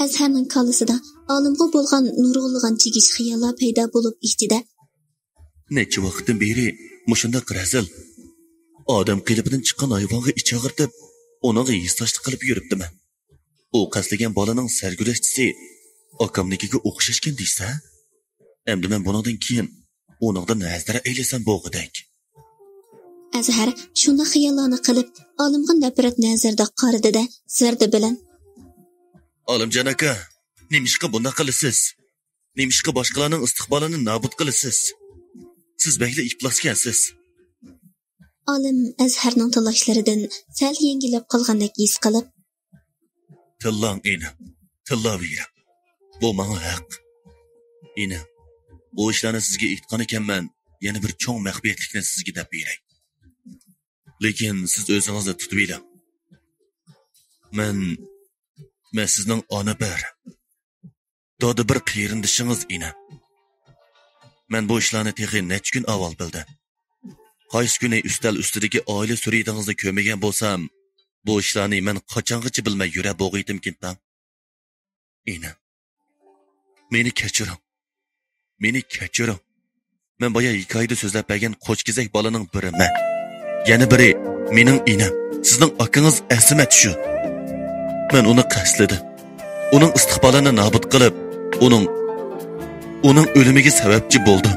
ئەزھەرنىڭ كاللىسىدا ئالىمغا بولغان نۇرغۇنلىغان چىگىش خىياللار پەيدا بولۇپ ئىچىدە، نەچچە ۋاقىتتىن بېرى مۇشۇنداق رەزىل، ئادەم قېلىپىدىن چىققان ھايۋانغا ئىچ ئاغرىتىپ، ئۇنىڭغا ھېسداشلىق قىلىپ يۈرۈپتىمەن. ئۇ قەستلىگەن بالىنىڭ سەرگۈزەشتىسى ئاكامنىڭكىگە ئوخشاشكەن دېسە، ئەمدى مەن بۇنىڭدىن كېيىن ئۇنىڭدىن ھەزەر ئەيلىسەم بولغۇدەك. ئەزھەر شۇنداق خىياللارنى قىلىپ، ئالىمغا نەپرەت نەزىرىدە قارىدى-دە، زەردە بىلەن، ئالىمجان ئاكا، نېمىشقا بۇنداق قىلىسىز؟ نېمىشقا باشقىلارنىڭ ئىستىقبالىنى نابۇت قىلىسىز؟ سىز بەكلا ئىپلاسكەنسىز. ئالىم ئەزھەرنىڭ تىللاشلىرىدىن سەل يەڭگىللەپ قالغاندەك ھېس قىلىپ، تىللاڭ ئىنىم، تىللاۋېرىڭ. بۇ ماڭا ھەق. ئىنىم، بۇ ئىشلارنى سىزگە ئېيتقان ئىكەنمەن، يەنە بىر چوڭ مەخپىيەتلىكنى سىزگە دەپ بېرەي. لېكىن سىز ئۆزىڭىزنى تۇتۇۋېلىڭ. مەن، مەن سىزنىڭ ئانا بىر، دادا بىر قېرىندىشىڭىز ئىنىم. مەن بۇ ئىشلارنى تېخى نەچچە كۈن ئاۋۋال بىلدىم. قايسى كۈنى ئۈستەل ئۈستىدىكى ئائىلە سۈرىتىڭىزنى كۆرمىگەن بولسام، بۇ ئىشلارنى مەن قاچانغىچە بىلمەي يۈرە بولغىيتىمكىنتام؟ ئىنىم، مېنى كەچۈرۈڭ. مېنى كەچۈرۈڭ. مەن بايا ھېكايىدە سۆزلەپ بەرگەن قوچ كېزەك بالىنىڭ بىرى مەن. يەنە بىرى مېنىڭ ئىنىم، سىزنىڭ ئاكىڭىز ئەسىمەت شۇ. مەن ئۇنى قەستلىدىم. ئۇنىڭ ئىستىقبالىنى نابۇت قىلىپ، ئۇنىڭ، ئۇنىڭ ئۆلۈمىگە سەۋەبچى بولدۇم.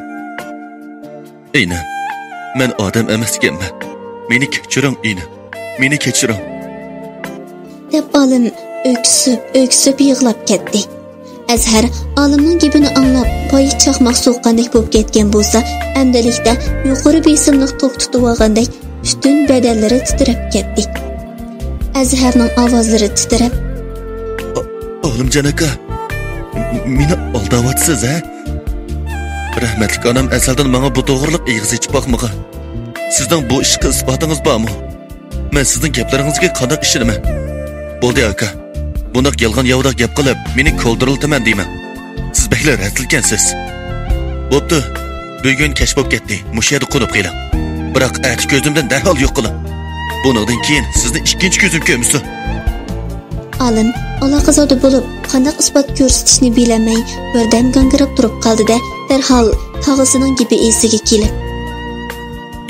ئىنىم، مەن ئادەم ئەمەسكەنمەن. مېنى كەچۈرۈڭ، ئىنىم. مېنى كەچۈرۈڭ. دەپ ئالىم ئۆكسۈپ، ئۆكسۈپ يىغلاپ كەتتى. ئەزھەر ئالىمنىڭ گېپىنى ئاڭلاپ، پايى چاقماق سوققاندەك بولۇپ كەتكەن بولسا، ئەمدىلىكتە يۇقىرى بېسىملىق توك تۇتۇۋالغاندەك پۈتۈن بەدەنلىرى تىترەپ كەتتى. ئەزھەرنىڭ ئاۋازلىرى تىترەپ، ئا-، ئالىمجان ئاكا، م-، مېنى ئالداۋاتىسىز، ھە؟ رەھمەتلىك ئانام ئەزەلدىن ماڭا بۇ توغرىلىق ئېغىز ئېچىپ باقمىغان. سىزنىڭ بۇ ئىشقا ئىسپاتىڭىز بارمۇ؟ مەن سىزنىڭ گەپلىرىڭىزگە قانداق ئىشىنىمەن؟ بولدى ئاكا، بۇنداق يالغان ياۋىداق گەپ قىلىپ، مېنى كولدۇرلىتىمەن دەيمەن. سىز بەكلا رەزىلكەنسىز. بوپتۇ، بۈگۈن كەچ بوپ كەتتى، مۇشۇ يەردە قونۇپ قېلىڭ. بىراق ئەتە كۆزۈمدىن دەرھال يوقىلىڭ. بۇنىڭدىن كېيىن سىزنى ئىككىنچى كۆزۈم كۆرمىسۇن. ئالىم ئالاقىزادە بولۇپ، قانداق ئىسپات كۆرسىتىشنى بىلەلمەي، بىردەم گاڭگىراپ تۇرۇپ قالدى-دە، دەرھال تاغىسىنىڭ گېپى ئېسىگە كېلىپ،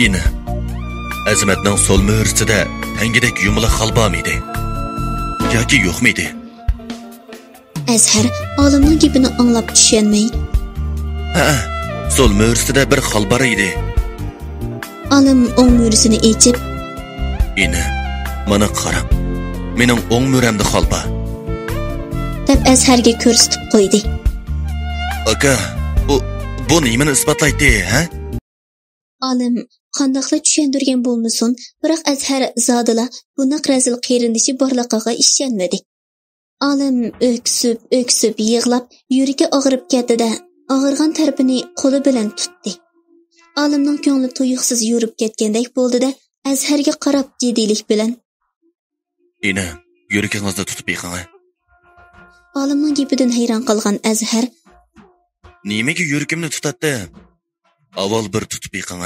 ئىنىم، ئەزىمەتنىڭ سول مۈرىسىدە تەڭگىدەك يۇمىلاق خال بارمىدى؟ ياكى يوقمىدى؟ ئەزھەر ئالىمنىڭ گېپىنى ئاڭلاپ چۈشەنمەي، ھە، سول مۈرىسىدە بىر خال بار ئىدى. ئالىم ئوڭ مۈرىسىنى ئېچىپ، ئىنىم، مانا قاراڭ، مېنىڭ ئوڭ مۈرەمدە خال بار، دەپ ئەزھەرگە كۆرسىتىپ قويدى. ئاكا، بۇ، بۇ نېمىنى ئىسپاتلايتتى، ھە؟ ئالىم قانداقلا چۈشەندۈرگەن بولمىسۇن، بىراق ئەزھەر زادىلا بۇنداق رەزىل قېرىندىشى بارلىقىغا ئىشەنمىدى. ئالىم ئۆكسۈپ، ئۆكسۈپ يىغلاپ، يۈرىكى ئاغرىپ كەتتى-دە، ئاغرىغان تەرىپىنى قولى بىلەن تۇتتى. ئالىمنىڭ كۆڭلى تۇيۇقسىز يورۇپ كەتكەندەك بولدى-دە، ئەزھەرگە قاراپ جىددىيلىك بىلەن، ئىنىم، يۈرىكىڭىزنى تۇتۇپ بېقىڭ. ئالىمنىڭ گېپىدىن ھەيران قالغان ئەزھەر، نېمىگە يۈرىكىمنى تۇتاتتىم؟ ئاۋۋال بىر تۇتۇپ بېقىڭ.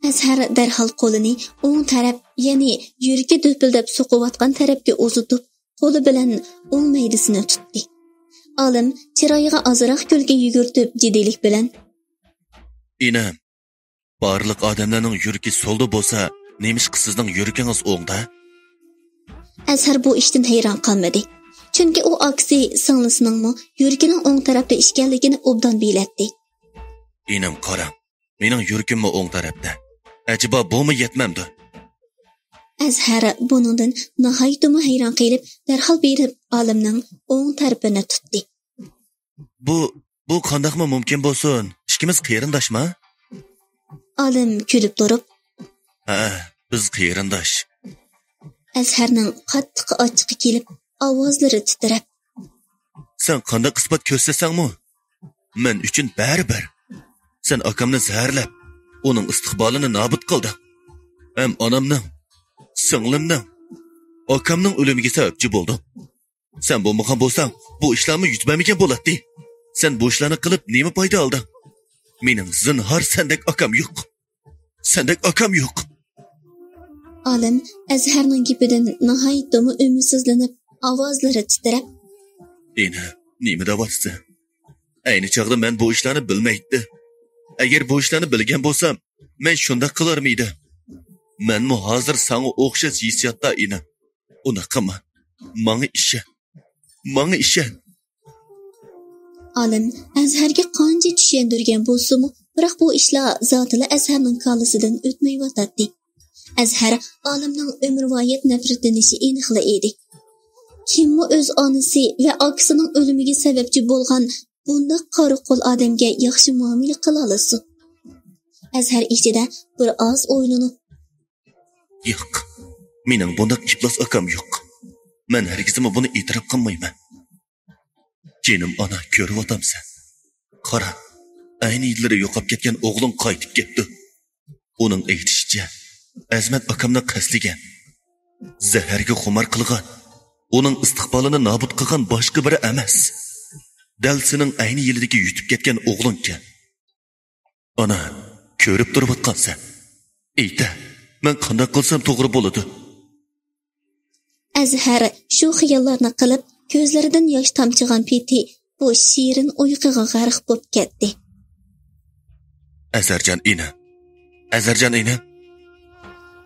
ئەزھەر دەرھال قولىنى ئوڭ تەرەپ، يەنى يۈرىكى دۈپۈلدەپ سوقۇۋاتقان تەرەپكە ئۇزىتىپ، قولى بىلەن ئوڭ مەيدىسىنى تۇتتى. ئالىم چىرايىغا ئازراق كۈلكە يۈگۈرتۈپ، جىددىيلىك بىلەن، ئىنىم، بارلىق ئادەملەرنىڭ يۈرىكى سولدا بولسا، نېمىشقا سىزنىڭ يۈرىكىڭىز ئوڭدا؟ ئەزھەر بۇ ئىشتىن ھەيران قالمىدى. چۈنكى ئۇ ئاكىسى سىڭلىسىنىڭمۇ يۈرىكىنىڭ ئوڭ تەرەپتە ئىكەنلىكىنى ئوبدان بىلەتتى. ئىنىم قاراڭ، مېنىڭ يۈرىكىممۇ ئوڭ تەرەپتە. ئەجەبا بۇمۇ يەتمەمدۇ؟ ئەزھەر بۇنىڭدىن ناھايىتىمۇ ھەيران قېلىپ، دەرھال بېرىپ ئالىمنىڭ ئوڭ تەرىپىنى تۇتتى. بۇ، بۇ قانداقمۇ مۇمكىن بولسۇن؟ ئىككىمىز قېرىنداشما؟ ئالىم كۈلۈپ تۇرۇپ، ھە، بىز قېرىنداش. ئەزھەرنىڭ قاتتىق ئاچچىقى كېلىپ، ئاۋازلىرى تىترەپ، سەن قانداق ئىسپات كۆرسەتسەڭمۇ، مەن ئۈچۈن بەرىبىر. سەن ئاكامنى زەھەرلەپ، ئۇنىڭ ئىستىقبالىنى نابۇت قىلدىڭ. ھەم ئانامنىڭ، سىڭلىمنىڭ، ئاكامنىڭ ئۆلۈمىگە سەۋەبچى بولدۇڭ. سەن بولمىغان بولساڭ، بۇ ئىشلارمۇ يۈز بەرمىگەن بولاتتى. سەن بۇ ئىشلارنى قىلىپ نېمە پايدا ئالدىڭ؟ مېنىڭ زىنھار سەندەك ئاكام يوق. سەندەك ئاكام يوق. ئالىم ئەزھەرنىڭ گېپىدىن ناھايىتىمۇ ئۈمىدسىزلىنىپ، ئاۋازلىرى تىترەپ، ئىنىم، نېمە دەۋاتىسەن؟ ئەينى چاغدا مەن بۇ ئىشلارنى بىلمەيتتىم. ئەگەر بۇ ئىشلارنى بىلگەن بولسام، مەن شۇنداق قىلارمىدىم؟ مەنمۇ ھازىر ساڭا ئوخشاش ھېسسىياتتا، ئىنىم. ئۇنداق قىلما. ماڭا ئىشەن. ماڭا ئىشەن. ئالىم ئەزھەرگە قانچە چۈشەندۈرگەن بولسىمۇ، بىراق بۇ ئىشلار زادىلا ئەزھەرنىڭ كاللىسىدىن ئۆتمەيۋاتاتتى. ئەزھەر ئالىمنىڭ ئۆمۈرۋايەت نەپرەتلىنىشى ئېنىقلا ئىدى. كىممۇ ئۆز ئانىسى ۋە ئاكىسىنىڭ ئۆلۈمىگە سەۋەبچى بولغان بۇنداق قارا قول ئادەمگە ياخشى مۇئامىلە قىلالىسۇن؟ ئەزھەر ئىچىدە بىر ئاز ئويلىنىپ، ياق، مېنىڭ بۇنداق ئىپلاس ئاكام يوق. مەن ھەرگىزمۇ بۇنى ئېتىراپ قىلمايمەن. جېنىم ئانا، كۆرۈۋاتامسەن؟ قارا، ئەينى يىللىرى يوقاپ كەتكەن ئوغلۇڭ قايتىپ كەپتۇ. ئۇنىڭ ئېيتىشىچە، ئەزىمەت ئاكامنى قەستلىگەن، زەھەرگە خۇمار قىلغان، ئۇنىڭ ئىستىقبالىنى نابۇت قىلغان باشقا بىرى ئەمەس، دەل سېنىڭ ئەينى يىلىدىكى يىتىپ كەتكەن ئوغلۇڭكەن. ئانا، كۆرۈپ تۇرۇۋاتقانسەن. ئېيتە، مەن قانداق قىلسام توغرا بولىدۇ؟ ئەزھەر شۇ خىياللارنى قىلىپ، كۆزلىرىدىن ياش تامچىغان پېتى بۇ شېرىن ئۇيقۇغا غەرق بولۇپ كەتتى. ئەزھەرجان ئىنىم، ئەزھەرجان ئىنىم.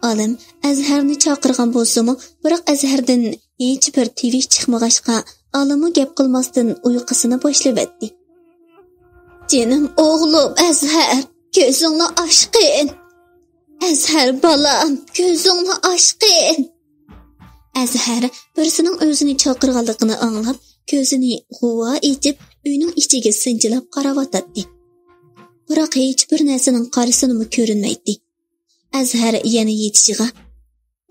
ئالىم ئەزھەرنى چاقىرغان بولسىمۇ، بىراق ئەزھەردىن ھېچبىر تىۋىش چىقمىغاچقا، ئالىممۇ گەپ قىلماستىن ئۇيقۇسىنى باشلىۋەتتى. جېنىم ئوغلۇم ئەزھەر، كۆزۈڭنى ئاچقىن. ئەزھەر بالام، كۆزۈڭنى ئاچقىن. ئەزھەر بىرسىنىڭ ئۆزىنى چاقىرغانلىقىنى ئاڭلاپ، كۆزىنى غۇۋا ئېچىپ، ئۆينىڭ ئىچىگە سىنچىلاپ قاراۋاتاتتى. بىراق ھېچبىر نەرسىنىڭ قارىسىنىمۇ كۆرۈنمەيتتى. ئەزھەر يەنە يېتىشىغا،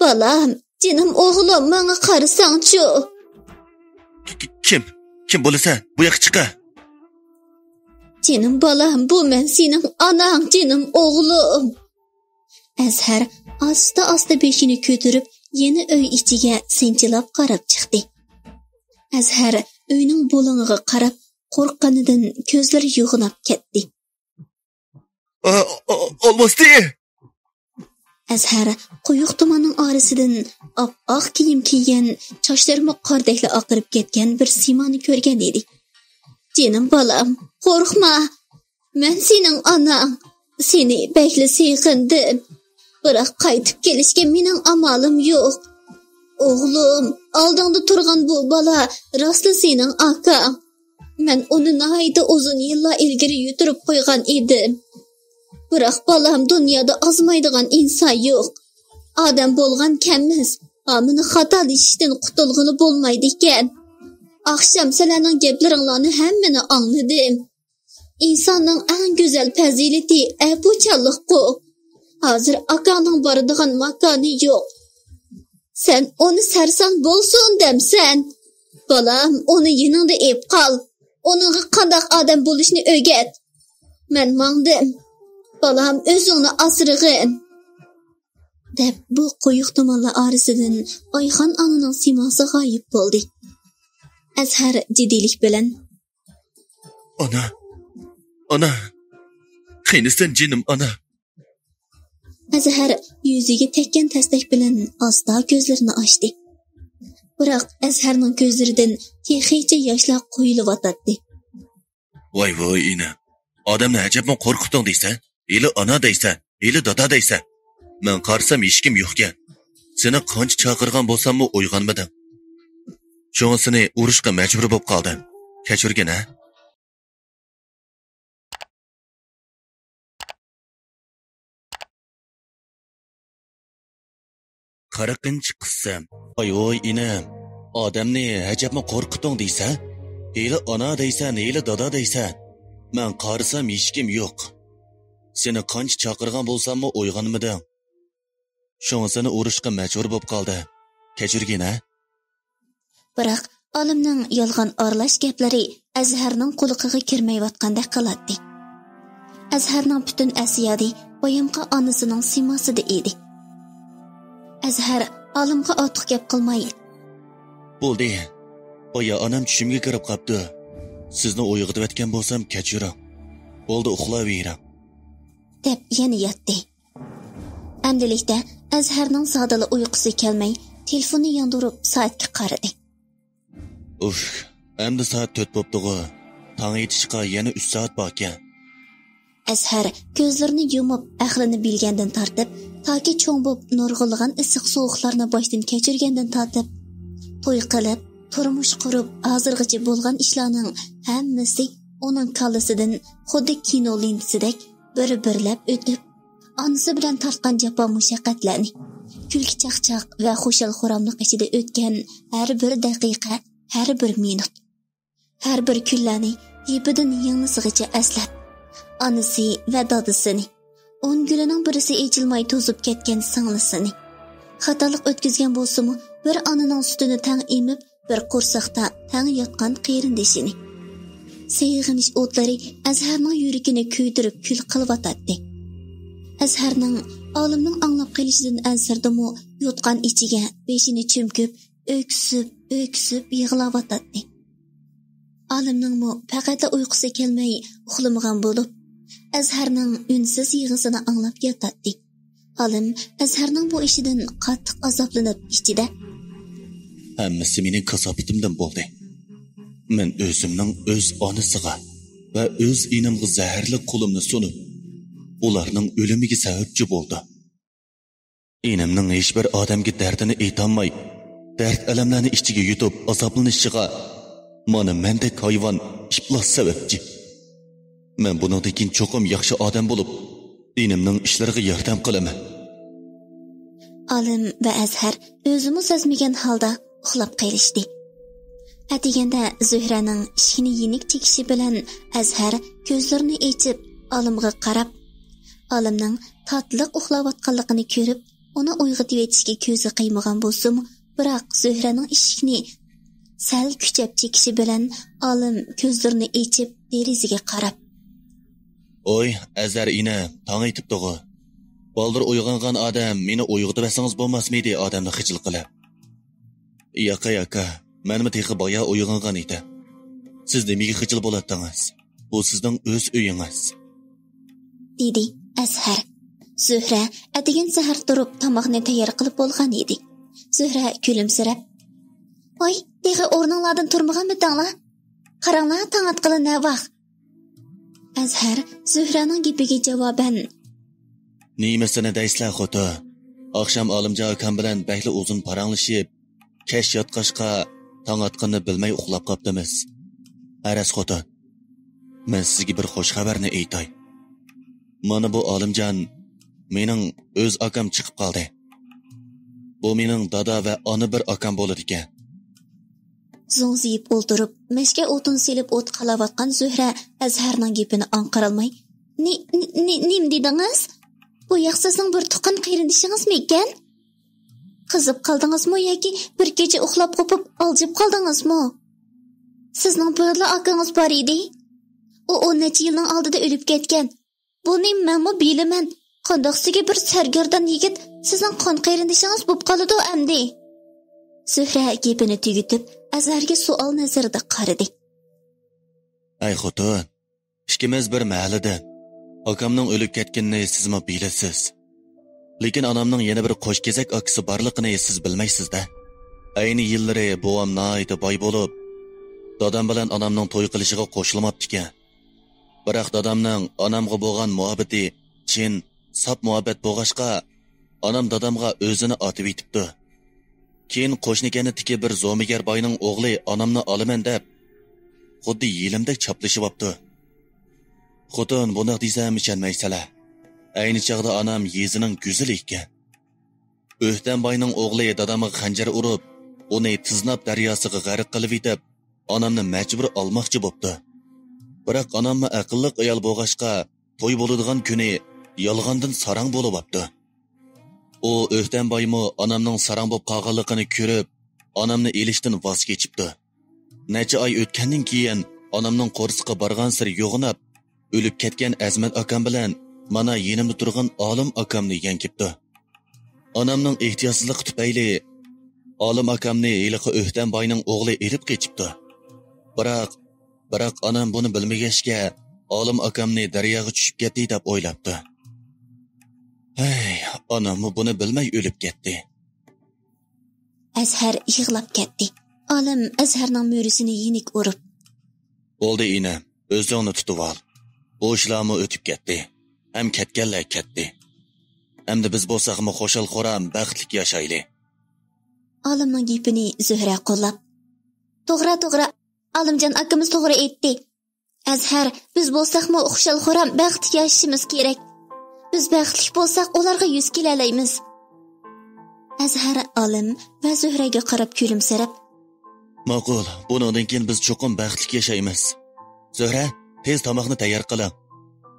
بالام، جېنىم ئوغلۇم، ماڭا قارىساڭچۇ؟ ك-، ك-، كىم؟ كىم بولىسەن؟ بۇ ياققا چىقە! جېنىم بالام، بۇ مەن سېنىڭ ئاناڭ، جېنىم ئوغلۇم. ئەزھەر ئاستا-ئاستا بېشىنى كۆتۈرۈپ، يەنە ئۆي ئىچىگە سىنچىلاپ قاراپ چىقتى. ئەزھەر ئۆينىڭ بۇلۇڭىغا قاراپ قورققىنىدىن كۆزلىرى يوغىناپ كەتتى. ئا، ئا، ئالماستى! ئەزھەر قويۇق تۇماننىڭ ئارىسىدىن ئاپئاق كىيىم كىيگەن، چاچلىرىمۇ قاردەكلا ئاقىرىپ كەتكەن بىر سىيمانى كۆرگەن ئىدى. جېنىم بالام، قورقما! مەن سېنىڭ ئاناڭ. سېنى بەكلا سېغىندىم. بىراق قايتىپ كېلىشكە مېنىڭ ئامالىم يوق. ئوغلۇم، ئالدىڭدا تۇرغان بۇ بالا راستلا سېنىڭ ئاكاڭ. مەن ئۇنى ناھايىتى ئۇزۇن يىللار ئىلگىرى يۈتۈرۈپ قويغان ئىدىم. بىراق بالام، دۇنيادا ئازمايدىغان ئىنسان يوق. ئادەم بولغان كەممىز ھامىنى خاتالىشىشتىن قۇتۇلغىلى بولمايدىكەن. ئاخشام سىلەرنىڭ گەپلىرىڭلارنى ھەممىنى ئاڭلىدىم. ئىنساننىڭ ئەڭ گۈزەل پەزىلىتى ئەپۇچانلىققۇ. ھازىر ئاكاڭنىڭ بارىدىغان ماكانى يوق. سەن ئۇنى سەرسان بولسۇن دەمسەن؟ بالام، ئۇنى يېنىڭدا ئېلىپ قال. ئۇنىڭغا قانداق ئادەم بولۇشنى ئۆگەت. مەن ماڭدىم. بالام، ئۆزۈڭنى ئاسرىغىن. دەپ، بۇ قويۇق تۇمانلار ئارىسىدىن ئايخان ئانىنىڭ سىيماسى غايىب بولدى. ئەزھەر جىددىيلىك بىلەن: ئانا، ئانا، قېنى سەن جېنىم ئانا؟ ئەزھەر يۈزىگە تەگكەن تەستەك بىلەن ئاستا كۆزلىرىنى ئاچتى. بىراق ئەزھەرنىڭ كۆزلىرىدىن تېخىچە ياشلار قۇيۇلۇۋاتاتتى. ۋاي ۋاي ئىنى، ئادەمنى ئەجەبمۇ قورقۇتتۇڭ دەيسەن، ھېلى ئانا دەيسەن، ھېلى دادا دەيسەن. مەن قارىسام ھېچكىم يوقكەن. سېنى قانچە چاقىرغان بولساممۇ ئويغانمىدىڭ. شۇڭا سېنى ئۇرۇشقا مەجبۇر بولۇپ قالدىم. كەچۈرگىن ھە. قىرىقىنچى قىسىم. ۋاي ۋاي ئىنىم، ئادەمنى ئەجەبمۇ قورقۇتتۇڭ دەيسەن. ھېلى ئانا دەيسەن، ھېلى دادا دەيسەن. مەن قارىسام ھېچكىم يوق. سېنى قانچە چاقىرغان بولساممۇ ئويغانمىدىڭ. شۇڭا سېنى ئۇرۇشقا مەجبۇر بولۇپ قالدىم. كەچۈرگىن ھە. بىراق ئالىمنىڭ يالغان ئارىلاش گەپلىرى ئەزھەرنىڭ قۇلىقىغا كىرمەيۋاتقاندەك قىلاتتى. ئەزھەرنىڭ پۈتۈن ئەسيادى بايامقى ئانىسىنىڭ سىيماسىدا ئىدى. ئەزھەر ئالىمغا ئارتۇق گەپ قىلماي: بولدى، بايا ئانام چۈشۈمگە كىرىپ قاپتۇ. سىزنى ئويغىتىۋەتكەن بولسام كەچۈرۈڭ. بولدى، ئۇخلاۋېرىڭ. دەپ يەنە ياتتى. ئەمدىلىكتە ئەزھەرنىڭ زادىلا ئۇيقۇسى كەلمەي، تېلېفوننى ياندۇرۇپ سائەتكە قارىدى. ئۇف، ئەمدى سائەت تۆت بوپتىغۇ. تاڭ ئېتىشقا يەنە ئۈچ سائەت باركەن. ئەزھەر كۆزلىرىنى يۇمۇپ، ئەقلىنى بىلگەندىن تارتىپ، تاكى چوڭ بوپ نۇرغۇنلىغان ئىسسىق سوغۇقلارنى باشتىن كەچۈرگەندىن تارتىپ، توي قىلىپ، تۇرمۇش قۇرۇپ، ھازىرغىچە بولغان ئىشلارنىڭ ھەممىسى ئۇنىڭ كاللىسىدىن خۇددى كىنو لېنتىسىدەك بىر-بىرلەپ ئۆتۈپ، ئانىسى بىلەن تارتقان جاپا مۇشەققەتلەرنى، كۈلكە چاقچاق ۋە خۇشال خۇراملىق ئىچىدە ئۆتكەن ھەر بىر دەقىقە، ھەر بىر مىنۇت، ھەر بىر كۈنلەرنى يىپىدىن يىڭنىسىغىچە ئەسلەپ، ئانىسى ۋە دادىسىنى، ئون گۈلىنىڭ بىرسى ئېچىلماي توزۇپ كەتكەن سىڭلىسىنى، خاتالىق ئۆتكۈزگەن بولسىمۇ، بىر ئانىنىڭ سۈتىنى تەڭ ئېمىپ، بىر قورساقتا تەڭ ياتقان قېرىندىشىنى. سېغىنىش ئوتلىرى ئەزھەرنىڭ يۈرىكىنى كۆيدۈرۈپ كۈل قىلىۋاتاتتى. ئەزھەرنىڭ ئالىمنىڭ ئاڭلاپ قېلىشىدىن ئەنسىرىدىمۇ، يوتقان ئىچىگە بېشىنى چۈمكۈپ، ئۆكسۈپ، ئۆكسۈپ يىغلاۋاتاتتى. ئالىمنىڭمۇ پەقەتلا ئۇيقۇسى كەلمەي ئۇخلىمىغان بولۇپ، ئەزھەرنىڭ ئۈنسىز يىغىسىنى ئاڭلاپ ياتاتتى. ئالىم ئەزھەرنىڭ بۇ ئىشىدىن قاتتىق ئازابلىنىپ ئىچىدە: ھەممىسى مېنىڭ كاساپىتىمدىن بولدى. مەن ئۆزۈمنىڭ ئۆز ئانىسىغا ۋە ئۆز ئىنىمغا زەھەرلىك قولۇمنى سۇنۇپ، ئۇلارنىڭ ئۆلۈمىگە سەۋەبچى بولدۇم. ئىنىمنىڭ ھېچبىر ئادەمگە دەردىنى ئېيتالماي، دەرد-ئەلەملەرنى ئىچىگە يۇتۇپ ئازابلىنىشىغا مانا مەندەك ھايۋان ئىپلاس سەۋەبچى. مەن بۇنىڭدىن كېيىن چوقۇم ياخشى ئادەم بولۇپ، ئىنىمنىڭ ئىشلىرىغا ياردەم قىلىمەن. ئالىم ۋە ئەزھەر ئۆزىمۇ سەزمىگەن ھالدا ئۇخلاپ قېلىشتى. ئەتىگەندە زۆھرەنىڭ ئىشىكنى يېنىك چېكىشى بىلەن ئەزھەر كۆزلىرىنى ئېچىپ، ئالىمغا قاراپ، ئالىمنىڭ تاتلىق ئۇخلاۋاتقانلىقىنى كۆرۈپ، ئۇنى ئويغىتىۋېتىشكە كۆزى قىيمىغان بولسىمۇ، بىراق زۆھرەنىڭ ئىشىكنى سەل كۈچەپ چېكىشى بىلەن ئالىم كۆزلىرىنى ئېچىپ، دېرىزىگە قاراپ: ۋوي، ئەزھەر ئىنىم، تاڭ ئېتىپتىغۇ. بالدۇر ئويغانغان ئادەم مېنى ئويغىتىۋەتسىڭىز بولماسمىدى، ئادەمنى خىجىل قىلىپ؟ ياقەي ئاكا، مەنمۇ تېخى بايا ئويغانغان ئىدىم. سىز نېمىگە خىجىل بولاتتىڭىز؟ بۇ سىزنىڭ ئۆز ئۆيىڭىز. دېدى ئەزھەر. زۆھرە ئەتىگەن سەھەر تۇرۇپ تاماقنى تەييار قىلىپ بولغان ئىدى. زۆھرە كۈلۈمسىرەپ، ۋاي، تېخى ئورنۇڭلاردىن تۇرمىغانمىدىڭلار؟ قاراڭلار، تاڭ ئاتقىلى نەۋاق. ئەزھەر زۆھرەنىڭ گېپىگە جاۋابەن، نېمىسىنى دەيسىلەر خوتۇن؟ ئاخشام ئالىمجان ئاكام بىلەن بەكلا ئۇزۇن پاراڭلىشىپ، كەچ ياتقاچقا تاڭ ئاتقىنىنى بىلمەي ئۇخلاپ قاپتىمىز. ھە راست خوتۇن، مەن سىزگە بىر خوش خەۋەرنى ئېيتاي. مانا بۇ ئالىمجان مېنىڭ ئۆز ئاكام چىقىپ قالدى. بۇ مېنىڭ دادا ۋە ئانا بىر ئاكام بولىدىكەن. زوڭزىيىپ ئولتۇرۇپ، مەشكە ئوتۇن سېلىپ ئوت قالاۋاتقان زۆھرە ئەزھەرنىڭ گېپىنى ئاڭقىرالماي، نى-، نى-، نى-، نېمە دېدىڭىز؟ بۇ ياق سىزنىڭ بىر تۇغقان قېرىندىشىڭىزمۇ ئىكەن؟ قىزىپ قالدىڭىزمۇ ياكى بىر كېچە ئۇخلاپ قوپۇپ ئالجىپ قالدىڭىزمۇ؟ سىزنىڭ بىرلا ئاكىڭىز بار ئىدى. ئۇ ئون نەچچە يىلنىڭ ئالدىدا ئۆلۈپ كەتكەن. بۇنى مەنمۇ بىلىمەن. قانداقسىگە بىر سەرگەردان يىگىت سىزنىڭ قان قېرىندىشىڭىز بوپ قالىدۇ ئەمدى. زۆھرە گېپىنى تۈگىتىپ، ئەزھەرگە سوئال نەزىرىدە قارىدى. ئەي خوتۇن، ئىككىمىز بىر مەھەللىدىن. ئاكامنىڭ ئۆلۈپ كەتكىنىنى سىزمۇ بىلىسىز. لېكىن ئانامنىڭ يەنە بىر قوش كېزەك ئاكىسى بارلىقىنى سىز بىلمەيسىز-دە. ئەينى يىللىرى بوۋام ناھايىتى باي بولۇپ، دادام بىلەن ئانامنىڭ توي قىلىشىغا قوشۇلماپتىكەن. بىراق دادامنىڭ ئانامغا بولغان مۇھەببىتى چىن، ساپ مۇھەببەت بولغاچقا، ئانام دادامغا ئۆزىنى ئاتىۋېتىپتۇ. كېيىن قوشنا كەنتتىكى بىر زومىگەر باينىڭ ئوغلى ئانامنى ئالىمەن دەپ، خۇددى يېلىمدەك چاپلىشىۋاپتۇ. خوتۇن، بۇنداق دېسەم ئىشەنمەيسىلەر. ئەينى چاغدا ئانام يېزىنىڭ گۈزىلى ئىكەن. ئۆھتەم باينىڭ ئوغلى دادامغا خەنجەر ئۇرۇپ، ئۇنى تىزناپ دەرياسىغا غەرق قىلىۋېتىپ، ئانامنى مەجبۇر ئالماقچى بوپتۇ. بىراق ئاناممۇ ئەقىللىق ئايال بولغاچقا، توي بولىدىغان كۈنى يالغاندىن ساراڭ بولۇۋاپتۇ. ئۇ ئۆھتەم بايمۇ ئانامنىڭ ساراڭ بولۇپ قالغانلىقىنى كۆرۈپ، ئانامنى ئېلىشتىن ۋاز كېچىپتۇ. نەچچە ئاي ئۆتكەندىن كېيىن، ئانامنىڭ قورسىقى بارغانسېرى يوغىناپ، ئۆلۈپ كەتكەن ئەزىمەت ئاكام بىلەن مانا يېنىمدا تۇرغان ئالىم ئاكامنى يەڭگىپتۇ. ئانامنىڭ ئېھتىياتسىزلىقى تۈپەيلى، ئالىم ئاكامنى ھېلىقى ئۆھتەم باينىڭ ئوغلى ئېلىپ قېچىپتۇ. بىراق، بىراق ئانام بۇنى بىلمىگەچكە، ئالىم ئاكامنى دەرياغا چۈشۈپ كەتتى دەپ ئويلاپتۇ. ھەي، ئاناممۇ بۇنى بىلمەي ئۆلۈپ كەتتى. ئەزھەر يىغلاپ كەتتى. ئالىم ئەزھەرنىڭ مۈرىسىنى يېنىك ئۇرۇپ، بولدى ئىنىم، ئۆزۈڭنى تۇتۇۋال. بۇ ئىشلارمۇ ئۆتۈپ كەتتى. ھەم كەتكەنلەر كەتتى. ئەمدى بىز بولساقمۇ خۇشال-خۇرام، بەختلىك ياشايلى. ئالىمنىڭ گېپىنى زۆھرە قوللاپ، توغرا، توغرا، ئالىمجان ئاكىمىز توغرا ئېيتتى. ئەزھەر، بىز بولساقمۇ خۇشال-خۇرام، بەختلىك ياشىشىمىز كېرەك. بىز بەختلىك بولساق، ئۇلارغا يۈز كېلەلەيمىز. ئەزھەر ئالىم ۋە زۆھرەگە قاراپ كۈلۈمسىرەپ، ماقۇل، بۇنىڭدىن كېيىن بىز چوقۇم بەختلىك ياشايمىز. زۆھرە، تېز تاماقنى تەييار قىلىڭ.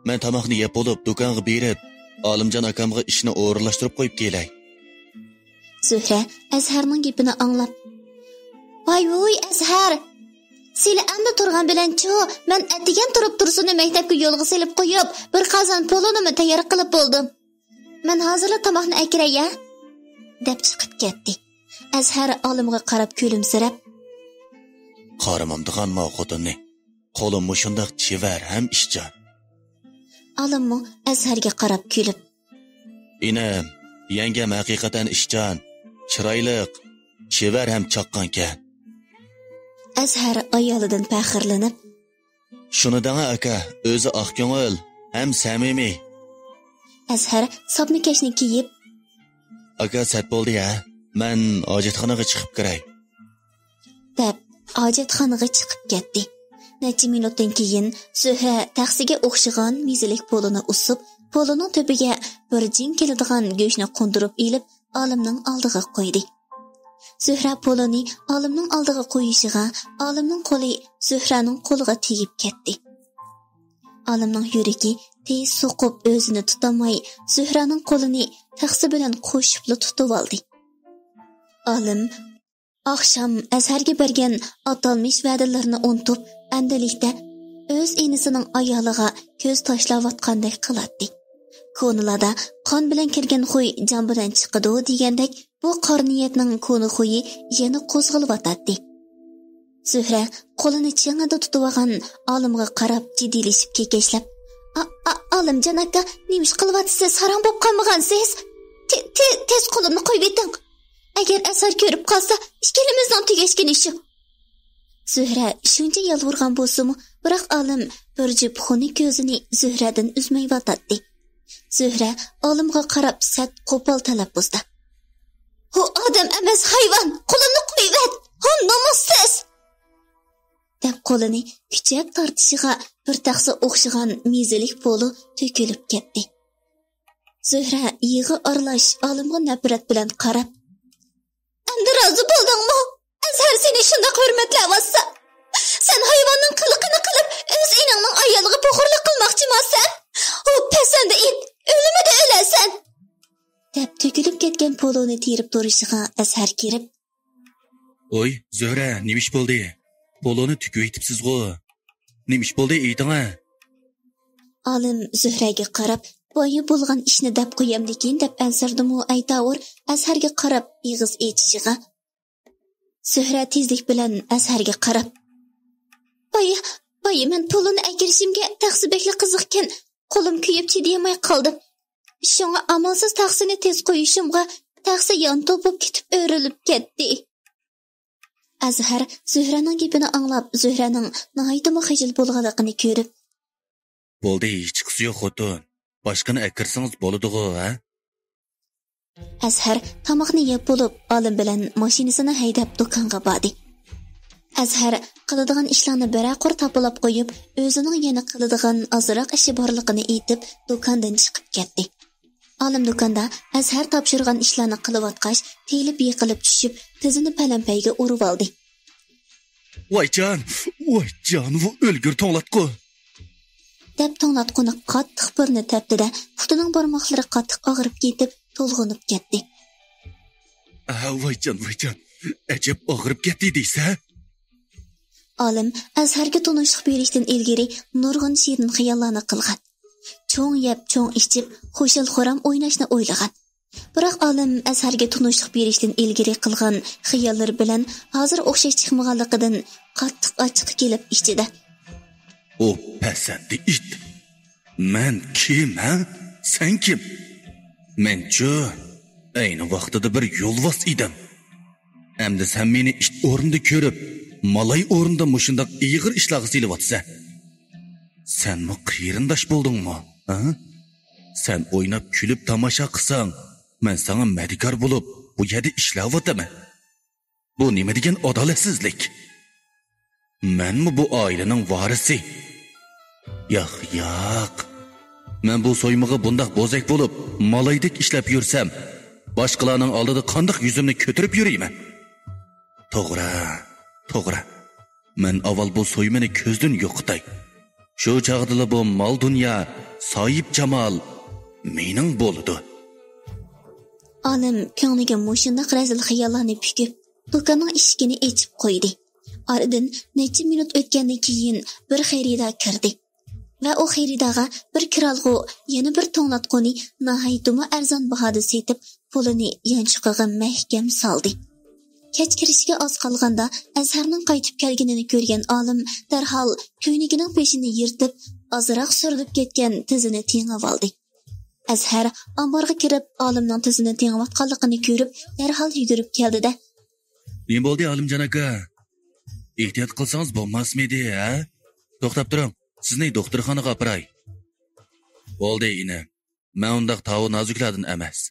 مەن تاماقنى يەپ بولۇپ، دۇكانغا بېرىپ، ئالىمجان ئاكامغا ئىشنى ئورۇنلاشتۇرۇپ قويۇپ كېلەي. زۆھرە ئەزھەرنىڭ گېپىنى ئاڭلاپ، ۋاي ۋۇي ئەزھەر! سىلى ئەمدى تۇرغان بىلەنچۇ، مەن ئەتىگەن تۇرۇپ تۇرسۇننى مەكتەپكە يولغا سېلىپ قويۇپ، بىر قازان پولۇنىمۇ تەييار قىلىپ بولدۇم. مەن ھازىرلا تاماقنى ئەكىرەي يا، دەپ چىقىپ كەتتى. ئەزھەر ئالىمغا قاراپ كۈلۈمسىرەپ، قارىمامدىغانما خوتۇننى؟ قولى مۇشۇنداق چېۋەر ھەم ئىشچان. ئالىممۇ ئەزھەرگە قاراپ كۈلۈپ، ئىنىم، يەڭگەم ھەقىقەتەن ئىشچان، چىرايلىق، چېۋەر ھەم چاققانكەن. ئەزھەر ئايالىدىن پەخىرلىنىپ، شۇنى دەڭە ئاكا، ئۆزى ئاق كۆڭۈل ھەم سەمىمىي. ئەزھەر ساپنى كەشنى كىيىپ، ئاكا، سەت بولدى ھە، مەن ھاجەتخانىغا چىقىپ كىرەي، دەپ، ھاجەتخانىغا چىقىپ كەتتى. نەچچە مىنۇتتىن كېيىن زۆھرە تەخسىگە ئوخشىغان مېزىلىك پولىنى ئۇسسۇپ، پولىنىڭ تۈپىگە بىر جىڭ كېلىدىغان گۆشنى قوندۇرۇپ ئېلىپ، ئالىمنىڭ ئالدىغا قويدى. زۆھرە پولىنى ئالىمنىڭ ئالدىغا قويۇشىغا، ئالىمنىڭ قولى زۆھرەنىڭ قولىغا تېگىپ كەتتى. ئالىمنىڭ يۈرىكى تېز سوقۇپ، ئۆزىنى تۇتالماي، زۆھرەنىڭ قولىنى تەخسە بىلەن قوشۇپلا تۇتۇۋالدى. ئالىم ئاخشام ئەزھەرگە بەرگەن ئاتالمىش ۋەدىلىرىنى ئۇنتۇپ، ئەمدىلىكتە ئۆز ئىنىسىنىڭ ئايالىغا كۆز تاشلاۋاتقاندەك قىلاتتى. كونىلاردا قان بىلەن كىرگەن خۇي جان بىلەن چىقىدۇ دېگەندەك، بۇ قارا نىيەتنىڭ كونا خۇيى يەنە قوزغىلىۋاتاتتى. زۆھرە قولىنى چىڭىدا تۇتۇۋالغان ئالىمغا قاراپ جىددىيلىشىپ كېكەچلەپ، «ئا، ئا، ئالىمجان ئاكا، نېمە ئىش قىلىۋاتىسىز؟ ھاراڭ بولۇپ قالمىغانسىز؟ تې-، تې-، تېز قولۇمنى قويۇۋېتىڭ. ئەگەر ئەزھەر كۆرۈپ قالسا، ئىككىلىمىزنىڭ تۈگەشكىنى شۇ.» زۆھرە شۇنچە يالۋۇرغان بولسىمۇ، بىراق ئالىم بىر جۈپ خۇنۈك كۆزىنى زۆھرەدىن ئۈزمەيۋاتاتتى. زۆھرە ئالىمغا قاراپ سەت قوپال تەلەپپۇزدا، «ھۇ ئادەم ئەمەس، ھايۋان! قولۇمنى قويۇۋەت! ھۇ نومۇسسىز!» دەپ قولىنى كۈچەپ تارتىشىغا بىر تەخسە ئوخشىغان مېزىلىك پولۇ تۆكۈلۈپ كەتتى. زۆھرە يىغا ئارىلاش ئالىمغا نەپرەت بىلەن قاراپ، «ئەمدى رازى بولدۇڭمۇ؟ ئەزھەر سېنى شۇنداق ھۆرمەتلەۋاتسا، سەن ھايۋاننىڭ قىلىقىنى قىلىپ، ئۆز ئىنىڭنىڭ ئايالىغا پوخۇرلۇق قىلماقچىما سەن؟ ئۇ پەسەندە ئىت، ئۆلۈمىدە ئۆلەسەن!» دەپ تۆكۈلۈپ كەتكەن پولۇنى تېرىپ تۇرۇشىغا ئەزھەر كىرىپ، «ئوي، زۆھرە، نېمە ئىش بولدى؟ پولۇنى تۆكۈۋېتىپسىزغۇ. نېمە ئىش بولدى، ئېيتىڭە.» ئالىم زۆھرەگە قاراپ، بايا بولغان ئىشنى دەپ قويامدىكىن دەپ ئەنسىرىدىمۇ ئەيتاۋۇر، ئەزھەرگە قاراپ ئېغىز ئېچىشىغا، زۆھرە تېزلىك بىلەن ئەزھەرگە قاراپ، «بايا، بايا مەن پولۇنى ئەكىرىشىمگە تەخسە بەكلا قىزىقكەن، قولۇم كۆيۈپ چىدىيالماي قالدىم. شۇڭا ئامالسىز تەخسىنى تېز قويۇشۇمغا، تەخسە يانتۇ بولۇپ كېتىپ ئۆرۈلۈپ كەتتى.» ئەزھەر زۆھرەنىڭ گېپىنى ئاڭلاپ، زۆھرەنىڭ ناھايىتىمۇ خىجىل بولغانلىقىنى كۆرۈپ، «بولدى، ھېچقىسى يوق خوتۇن. باشقىنى ئەكىرسىڭىز بولىدىغۇ، ھە؟» ئەزھەر تاماقنى يەپ بولۇپ، ئالىم بىلەن ماشىنىسىنى ھەيدەپ دۇكانغا باردى. ئەزھەر قىلىدىغان ئىشلارنى بىرەر قۇر تاپىلاپ قويۇپ، ئۆزىنىڭ يەنە قىلىدىغان ئازراق ئىشى بارلىقىنى ئېيتىپ، دۇكاندىن چىقىپ كەتتى. ئالىم دۇكاندا ئەزھەر تاپشۇرغان ئىشلارنى قىلىۋاتقاچ، تېيىلىپ يىقىلىپ چۈشۈپ، تىزىنى پەلەمپەيگە ئۇرۇۋالدى. «ۋايجان، ۋايجان، بۇ ئۆلگۈر توڭلاتقۇ!» دەپ توڭلاتقۇنى قاتتىق بىرنى تەپتىدە، پۇتىنىڭ بارماقلىرى قاتتىق ئاغرىپ كېتىپ، تولغىنىپ كەتتى. «ئە، ۋايجان، ۋايجان، ئەجەب ئاغرىپ كەتتى دەيسە.» ئالىم ئەزھەرگە تونۇشلۇق بېرىشتىن ئىلگىرى نۇرغۇن شېرىن خىياللارنى قىلغان. چوڭ يەپ، چوڭ ئىچىپ، خۇشال-خۇرام ئويناشنى ئويلىغان. بىراق ئالىم ئەزھەرگە تونۇشلۇق بېرىشتىن ئىلگىرى قىلغان خىياللىرى بىلەن ھازىر ئوخشاش چىقمىغانلىقىدىن قاتتىق ئاچچىقى كېلىپ ئىچىدە، «ئۇ پەسەندە ئىت! مەن كىم، ھە؟ سەن كىم؟ مەنچۇ ئەينى ۋاقتىدا بىر يولۋاس ئىدىم. ئەمدى سەن مېنى ئىت ئورنىدا كۆرۈپ، مالاي ئورنىدا مۇشۇنداق ئېغىر ئىشلارغا سېلىۋاتىسەن. سەنمۇ قېرىنداش بولدۇڭمۇ، ھە؟ سەن ئويناپ كۈلۈپ تاماشا قىلساڭ، مەن ساڭا مەدىكار بولۇپ، بۇ يەردە ئىشلەۋاتىمەن. بۇ نېمە دېگەن ئادالەتسىزلىك؟ مەنمۇ بۇ ئائىلىنىڭ ۋارىسى. ياق، ياق. مەن بۇ سويمىغا بۇنداق بوزەك بولۇپ، مالايدەك ئىشلەپ يۈرسەم، باشقىلارنىڭ ئالدىدا قانداق يۈزۈمنى كۆتۈرۈپ يۈرىمەن؟» توغرا، توغرا. مەن ئاۋۋال بۇ سويمىنى كۆزدىن يوقىتاي. شۇ چاغدىلا بۇ مال-دۇنيا، ساھىب-جامال مېنىڭ بولىدۇ. ئالىم كۆڭلىگە مۇشۇنداق رەزىل خىياللارنى پۈكۈپ، دۇكاننىڭ ئىشىكىنى ئېچىپ قويدى. ئارىدىن نەچچە مىنۇت ئۆتكەندىن كېيىن بىر خېرىدار كىردى. ۋە ئۇ خېرىدارغا بىر كىرئالغۇ، يەنە بىر توڭلاتقۇنى ناھايىتىمۇ ئەرزان باھادا سېتىپ، پۇلىنى يانچۇقىغا مەھكەم سالدى. كەچ كىرىشكە ئاز قالغاندا، ئەزھەرنىڭ قايتىپ كەلگىنىنى كۆرگەن ئالىم دەرھال كۆينىكىنىڭ پېشىنى يىرتىپ، ئازراق سۈرۈلۈپ كەتكەن تىزىنى تېڭىۋالدى. ئەزھەر ئامبارغا كىرىپ، ئالىمنىڭ تىزىنى تېڭىۋاتقانلىقىنى كۆرۈپ، دەرھال يۈگۈرۈپ كەلدى-دە، «نېمە بولدى، ئالىمجان ئاكا؟ ئېھتىيات قىلسىڭىز بولماسمىدى، ھە؟ توختاپ تۇرۇڭ، سىزنى دوختۇرخانىغا ئاپىراي.» «بولدى، ئىنىم، مەن ئۇنداق تاۋۇ نازۇكلاردىن ئەمەس.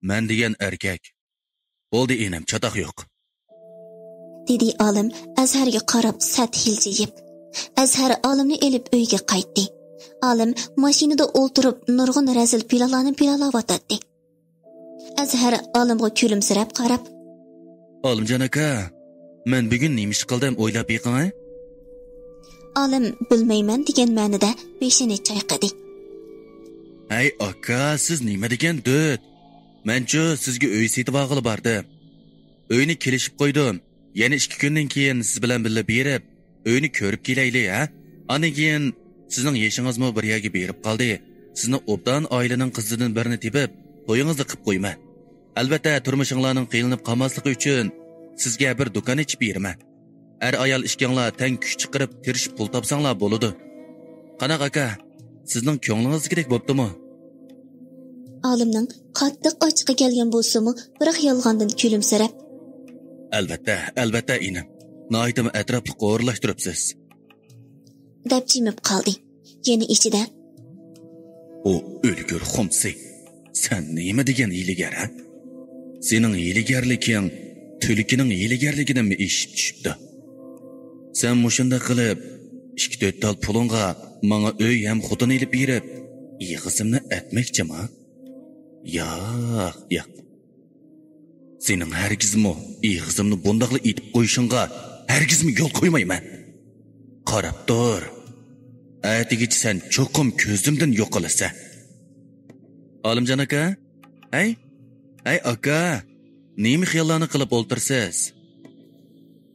مەن دېگەن ئەركەك. بولدى، ئىنىم، چاتاق يوق.» دېدى ئالىم ئەزھەرگە قاراپ سەت ھىلجىيىپ. ئەزھەر ئالىمنى ئېلىپ ئۆيگە قايتتى. ئالىم ماشىنىدا ئولتۇرۇپ نۇرغۇن رەزىل پىلانلارنى پىلانلاۋاتاتتى. ئەزھەر ئالىمغا كۈلۈمسىرەپ قاراپ، «ئالىمجان ئاكا، مەن بۈگۈن نېمە ئىش قىلدىم، ئويلاپ بېقىڭە.» ئالىم بىلمەيمەن دېگەن مەنىدە بېشىنى چايقىدى. «ھەي ئاكا، سىز نېمە دېگەن دۆت؟ مەنچۇ سىزگە ئۆي سېتىۋالغىلى باردىم. ئۆينى كېلىشىپ قويدۇم. يەنە ئىككى كۈندىن كېيىن سىز بىلەن بىللە بېرىپ، ئۆينى كۆرۈپ كېلەيلى، ھە؟ ئاندىن كېيىن سىزنىڭ يېشىڭىزمۇ بىر يەرگە بېرىپ قالدى. سىزنى ئوبدان ئائىلىنىڭ قىزلىرىدىن بىرىنى تېپىپ، تويىڭىزنى قىپ قويىمەن. ئەلۋەتتە، تۇرمۇشۇڭلارنىڭ قىينىلىپ قالماسلىقى ئۈچۈن سىزگە بىر دۇكان ئېچىپ بېرىمەن.» ئەر-ئايال ئىككىڭلار تەڭ كۈچ چىقىرىپ تىرىشىپ پۇل تاپساڭلار بولىدۇ. قانداق ئاكا، سىزنىڭ كۆڭلىڭىزدىكىدەك بوپتۇمۇ؟ ئالىمنىڭ قاتتىق ئاچچىقى كەلگەن بولسىمۇ، بىراق يالغاندىن كۈلۈمسىرەپ، ئەلۋەتتە، ئەلۋەتتە ئىنىم، ناھايىتىمۇ ئەتراپلىق ئورۇنلاشتۇرۇپسىز، دەپ جىمىپ قالدى. يەنە ئىچىدە، ئۇ ئۆلگۈر خۇمسى، سەن نېمە دېگەن ھىيلىگەر ھە؟ سېنىڭ ھىيلىگەرلىكىڭ تۈلكىنىڭ ھىيلىگەرلىكىدىنمۇ ئېشىپ چۈشۈپتۇ. سەن مۇشۇنداق قىلىپ، ئىككى تۆت تال پۇلۇڭغا ماڭا ئۆي ھەم خوتۇن ئېلىپ بېرىپ، ئېغىزىمنى ئەتمەكچىما؟ ياق، ياق. سېنىڭ ھەرگىزمۇ ئېغىزىمنى بۇنداقلا ئېتىپ قويۇشۇڭغا ھەرگىزمۇ يول قويمايمەن. قاراپ تۇر. ئەتىگىچە سەن چوقۇم كۆزۈمدىن يوقىلىسەن. ئالىمجان ئاكا؟ ھەي؟ ھەي ئاكا، نېمە خىياللارنى قىلىپ ئولتۇرسىز؟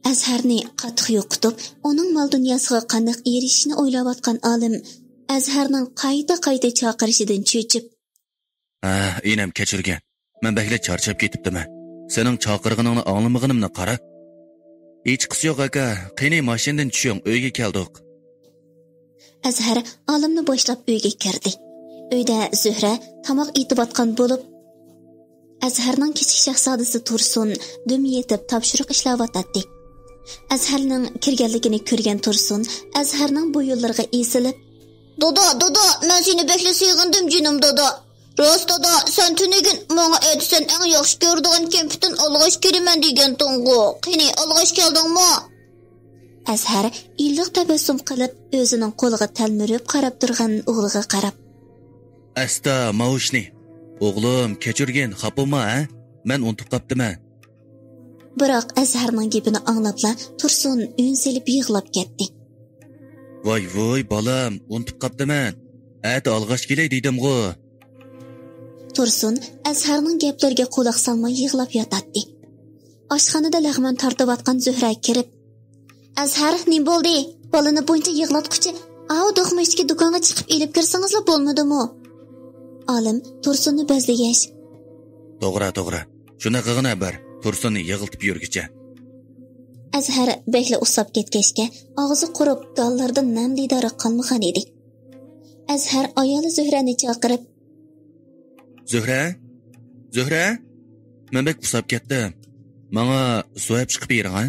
ئەزھەرنى قاتتىق يوقىتىپ، ئۇنىڭ مال دۇنياسىغا قانداق ئېرىشىشنى ئويلاۋاتقان ئالىم ئەزھەرنىڭ قايتا-قايتا چاقىرىشىدىن چۆچۈپ، ھە، ئىنەم كەچۈرگىن. مەن بەكلا چارچاپ كېتىپتىمەن. سېنىڭ چاقىرغىنىڭنى ئاڭلىمىغىنىمنى قارا. ھېچقىسى يوق ئاكا، قېنى ماشىنىدىن چۈشۈڭ، ئۆيگە كەلدۇق. ئەزھەر ئالىمنى باشلاپ ئۆيگە كىردى. ئۆيدە زۆھرە تاماق ئېتىۋاتقان بولۇپ، ئەزھەرنىڭ كىچىك شاھزادىسى تۇرسۇن دۈم يېتىپ تاپشۇرۇق ئىشلەۋاتاتتى. ئەزھەرنىڭ كىرگەنلىكىنى كۆرگەن تۇرسۇن ئەزھەرنىڭ بويۇنلىرىغا ئېسىلىپ، دادا، دادا، مەن سېنى بەكلا سېغىندىم جېنىم دادا. راست دادا، سەن تۈنۈگۈن ماڭا ئەتە سەن ئەڭ ياخشى كۆرىدىغان كەمپۈتتىن ئالغاچ كېلىمەن دېگەنتىڭغۇ. قېنى، ئالغاچ كەلدىڭمۇ؟ ئەزھەر ئىللىق تەبەسسۇم قىلىپ، ئۆزىنىڭ قولىغا تەلمۈرۈپ قاراپ تۇرغان ئوغلىغا قاراپ. ئەستا، ماۋۇشنى. ئوغلۇم، كەچۈرگىن، خاپا بولما، ھە؟ مەن ئۇنتۇپ قاپتىمەن. بىراق ئەزھەرنىڭ گېپىنى ئاڭلاپلا تۇرسۇن ئۈن سېلىپ يىغلاپ كەتتى. ۋاي ۋۇي بالام، ئۇنتۇپ قاپتىمەن. ئەتە ئالغاچ كېلەي دېدىمغۇ. تۇرسۇن ئەزھەرنىڭ گەپلىرىگە قۇلاق سالماي يىغلاپ ياتاتتى. ئاشخانىدا لەغمەن تارتىۋاتقان زۆھرە كىرىپ، ئەزھەر، نېمە بولدى؟ بالىنى بۇنچە يىغلاتقۇچە، ئاۋۇ دوقمۇشتىكى دۇكانغا چىقىپ ئېلىپ كىرسىڭىزلا بولمىدىمۇ؟ ئالىم تۇرسۇننى بەزلىگەچ، توغرا، توغرا. شۇنداق قىلغىنا بار، تۇرسۇننى يىغلىتىپ يۈرگۈچە. ئەزھەر بەكلا ئۇسساپ كەتكەچكە، ئاغزى قۇرۇپ، گاللىرىدىن نەم دىدارى قالمىغان ئىدى. ئەزھەر ئايالى زۆھرەنى چاقىرىپ، زۆھرە؟ زۆھرە؟ مەن بەك ئۇسساپ كەتتىم. ماڭا سۇ ئەپ چىقىپ بېرىڭ، ھە؟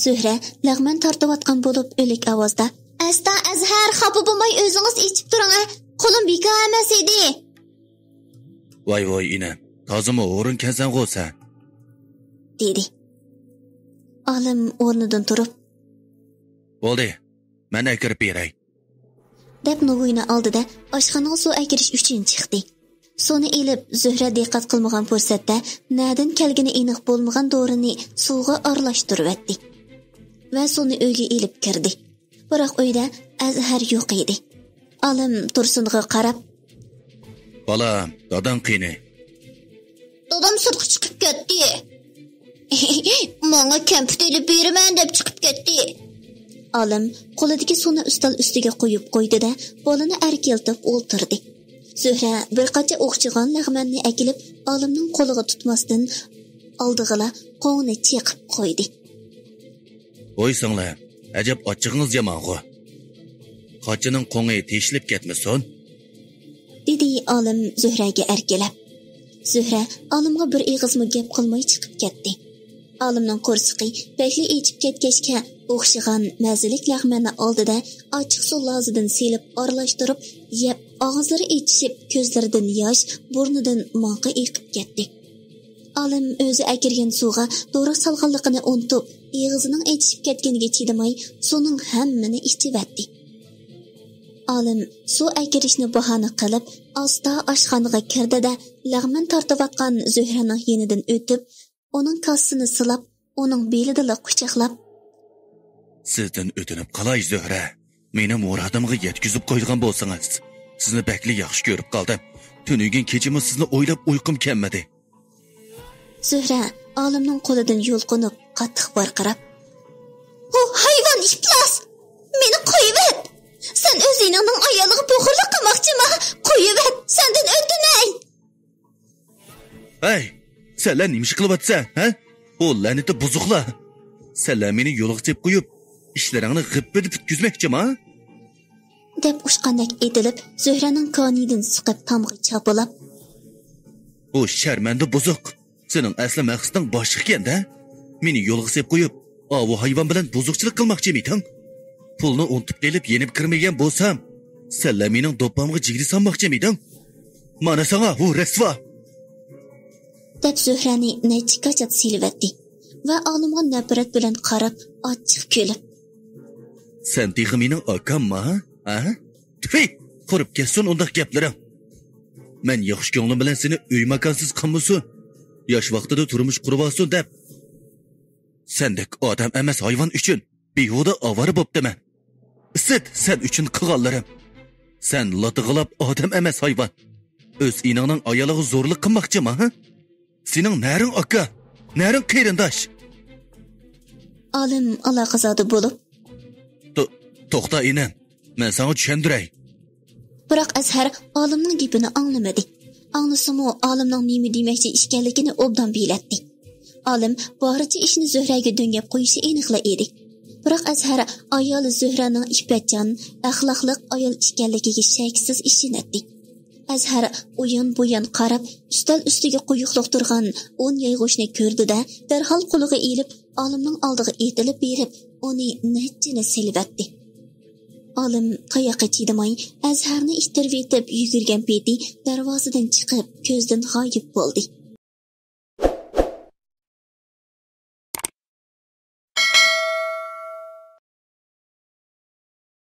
زۆھرە لەغمەن تارتىۋاتقان بولۇپ ئۆلۈك ئاۋازدا، ئەستا ئەزھەر، خاپا بولماي ئۆزىڭىز ئىچىپ تۇرۇڭ، ھە؟ قولۇم بىكار ئەمەس ئىدى. ۋاي ۋاي ئىنىم، تازىمۇ ھۇرۇنكەنسەنغۇ سەن، دېدى. ئالىم ئورنىدىن تۇرۇپ، بولدى، مەن ئەكىرىپ بېرەي، دەپ نوۋۇينى ئالدىدا ئاشخانىغا سۇ ئەكىرىش ئۈچۈن چىقتى. سۇنى ئېلىپ زۆھرە دىققەت قىلمىغان پۇرسەتتە نەدىن كەلگىنى ئېنىق بولمىغان دورىنى سۇغا ئارىلاشتۇرۇۋەتتى ۋە سۇنى ئۆيگە ئېلىپ كىردى. بىراق ئۆيدە ئەزھەر يوق ئىدى. ئالىم تۇرسۇنغا قاراپ، بالام، داداڭ قېنى؟ دادام سىرتقا چىقىپ كەتتى. ماڭا كەمپۈت ئېلىپ بېرىمەن دەپ چىقىپ كەتتى. ئالىم قولىدىكى سۇنى ئۈستەل ئۈستىگە قويۇپ قويدى-دە، بالىنى ئەركىلىتىپ ئولتۇردى. زۆھرە بىر قاچا ئوخشىغان لەغمەننى ئەكېلىپ، ئالىمنىڭ قولىغا تۇتماستىن، ئالدىغىلا قوڭىنى چېقىپ قويدى. ھوي سىڭلىم، ئەجەب ئاچچىقىڭىز يامانغۇ. قاچىنىڭ قوڭى تېشىلىپ كەتمىسۇن، دېدى ئالىم زۆھرەگە ئەركىلەپ. زۆھرە ئالىمغا بىر ئېغىزمۇ گەپ قىلماي چىقىپ كەتتى. ئالىمنىڭ قورسىقى بەكلا ئېچىپ كەتكەچكە، ئوخشىغان مەززىلىك لەغمەننى ئالدىدا ئاچچىق سۇ لازىدىن سېلىپ ئارىلاشتۇرۇپ يەپ، ئاغزىلىرى ئېچىشىپ، كۆزلىرىدىن ياش، بۇرنىدىن ماڭقا ئېقىپ كەتتى. ئالىم ئۆزى ئەكىرگەن سۇغا دورا سالغانلىقىنى ئۇنتۇپ، ئېغىزىنىڭ ئېچىشىپ كەتكىنىگە چىدىماي، سۇنىڭ ھەممىنى ئىچىۋەتتى. ئالىم سۇ ئەكىرىشنى باھانە قىلىپ، ئاستا ئاشخانىغا كىردى-دە، لەغمەن تارتىۋاتقان زۆھرەنىڭ يېنىدىن ئۆتۈپ، ئۇنىڭ كاسىسىنى سىلاپ، ئۇنىڭ بېلىدىلا قۇچاقلاپ، سىزدىن ئۆتۈنۈپ قالاي، زۆھرە. مېنى مۇرادىمغا يەتكۈزۈپ قويىدىغان بولسىڭىز. سىزنى بەكلا ياخشى كۆرۈپ قالدىم. تۈنۈگۈن كېچىمۇ سىزنى ئويلاپ ئۇيقۇم كەلمىدى. زۆھرە ئالىمنىڭ قولىدىن يۇلقۇنۇپ، قاتتىق ۋارقىراپ، ھۇ، ھايۋان ئىپلاس! مېنى قويۇۋەت! سەن ئۆزۈڭنىڭ ئايالىغا بوغرىلىق قىلماقچىما؟ قويۇۋەت، سەندىن ئۆتۈنەي! ھەي، سەنلەر نېمە ئىش قىلىۋاتىسەن، ھە؟ بۇ لەنىتى بۇزۇقلار! سەنلەر مېنى يولغا سېلىپ قويۇپ، ئىشلىرىڭنى غىپپىدە پۈتكۈزمەكچىما؟ دەپ ئۇچقاندەك ئېتىلىپ، زۆھرەنىڭ كانىيىدىن سىقىپ تامغا چاپىلاپ. بۇ شەرمەندە بۇزۇق. سېنىڭ ئەسلى مەقسىتىڭ باشقا ئىكەن-دە. مېنى يولغا سېلىپ قويۇپ، ئاۋۇ ھايۋان بىلەن بۇزۇقچىلىق قىلماقچىمىدىڭ؟ پۇلنى ئۇنتۇپ قېلىپ يېنىپ كىرمىگەن بولسام، سەنلەر مېنىڭ دوپپامغا جىگدە سالماقچىمىدىڭ؟ مانا ساڭا ھۇ رەسۋا! دەپ زۆھرەنى نەچچە كاچات سېلىۋەتتى ۋە ئالىمغا نەپرەت بىلەن قاراپ، ئاچچىق كۈلۈپ. سەن تېخى مېنىڭ ئاكامما، ھە؟ تۈفى! قۇرۇپ كەتسۇن ئۇنداق گەپلىرىڭ. مەن ياخشى كۆڭلۈم بىلەن سېنى ئۆي ماكانسىز قىلمىسۇن، ياش ۋاقتىدا تۇرمۇش قۇرۇۋالسۇن دەپ، سەندەك ئادەم ئەمەس ھايۋان ئۈچۈن بىھۇدە ئاۋارە بوپتىمەن. ئىسىت، سەن ئۈچۈن قىلغانلىرىم. سەن لاتىغىلاپ ئادەم ئەمەس ھايۋان. ئۆز ئىنىڭنىڭ ئايالىغا زورلۇق قىلماقچىما، ھە؟ سېنىڭ نەرىڭ ئاكا، نەرىڭ قېرىنداش؟ ئالىم ئالاقىزادە بولۇپ. تو-، توختا ئىنىم، مەن ساڭا چۈشەندۈرەي. بىراق ئەزھەر ئالىمنىڭ گېپىنى ئاڭلىمىدى. ئاڭلىسىمۇ، ئالىمنىڭ نېمە دېمەكچى ئىكەنلىكىنى ئوبدان بىلەتتى. ئالىم بارىچە ئىشنى زۆھرەگە دۆڭگەپ قويۇشى ئېنىقلا ئىدى. بىراق ئەزھەر ئايالى زۆھرەنىڭ ئىپپەتچان، ئەخلاقلىق ئايال ئىكەنلىكىگە شەكسىز ئىشىنەتتى. ئەزھەر ئۇيان بۇيان قاراپ، ئۈستەل ئۈستىگە قويۇقلۇق تۇرغان ئون يايغۇچنى كۆردى-دە، دەرھال قولىغا ئېلىپ، ئالىمنىڭ ئالدىغا ئېتىلىپ بېرىپ، ئۇنى نەچچىنى سېلىۋەتتى. ئالىم تاياققا چىدىماي، ئەزھەرنى ئىتتىرىۋېتىپ يۈگۈرگەن پېتى دەرۋازىدىن چىقىپ، كۆزدىن غايىب بولدى.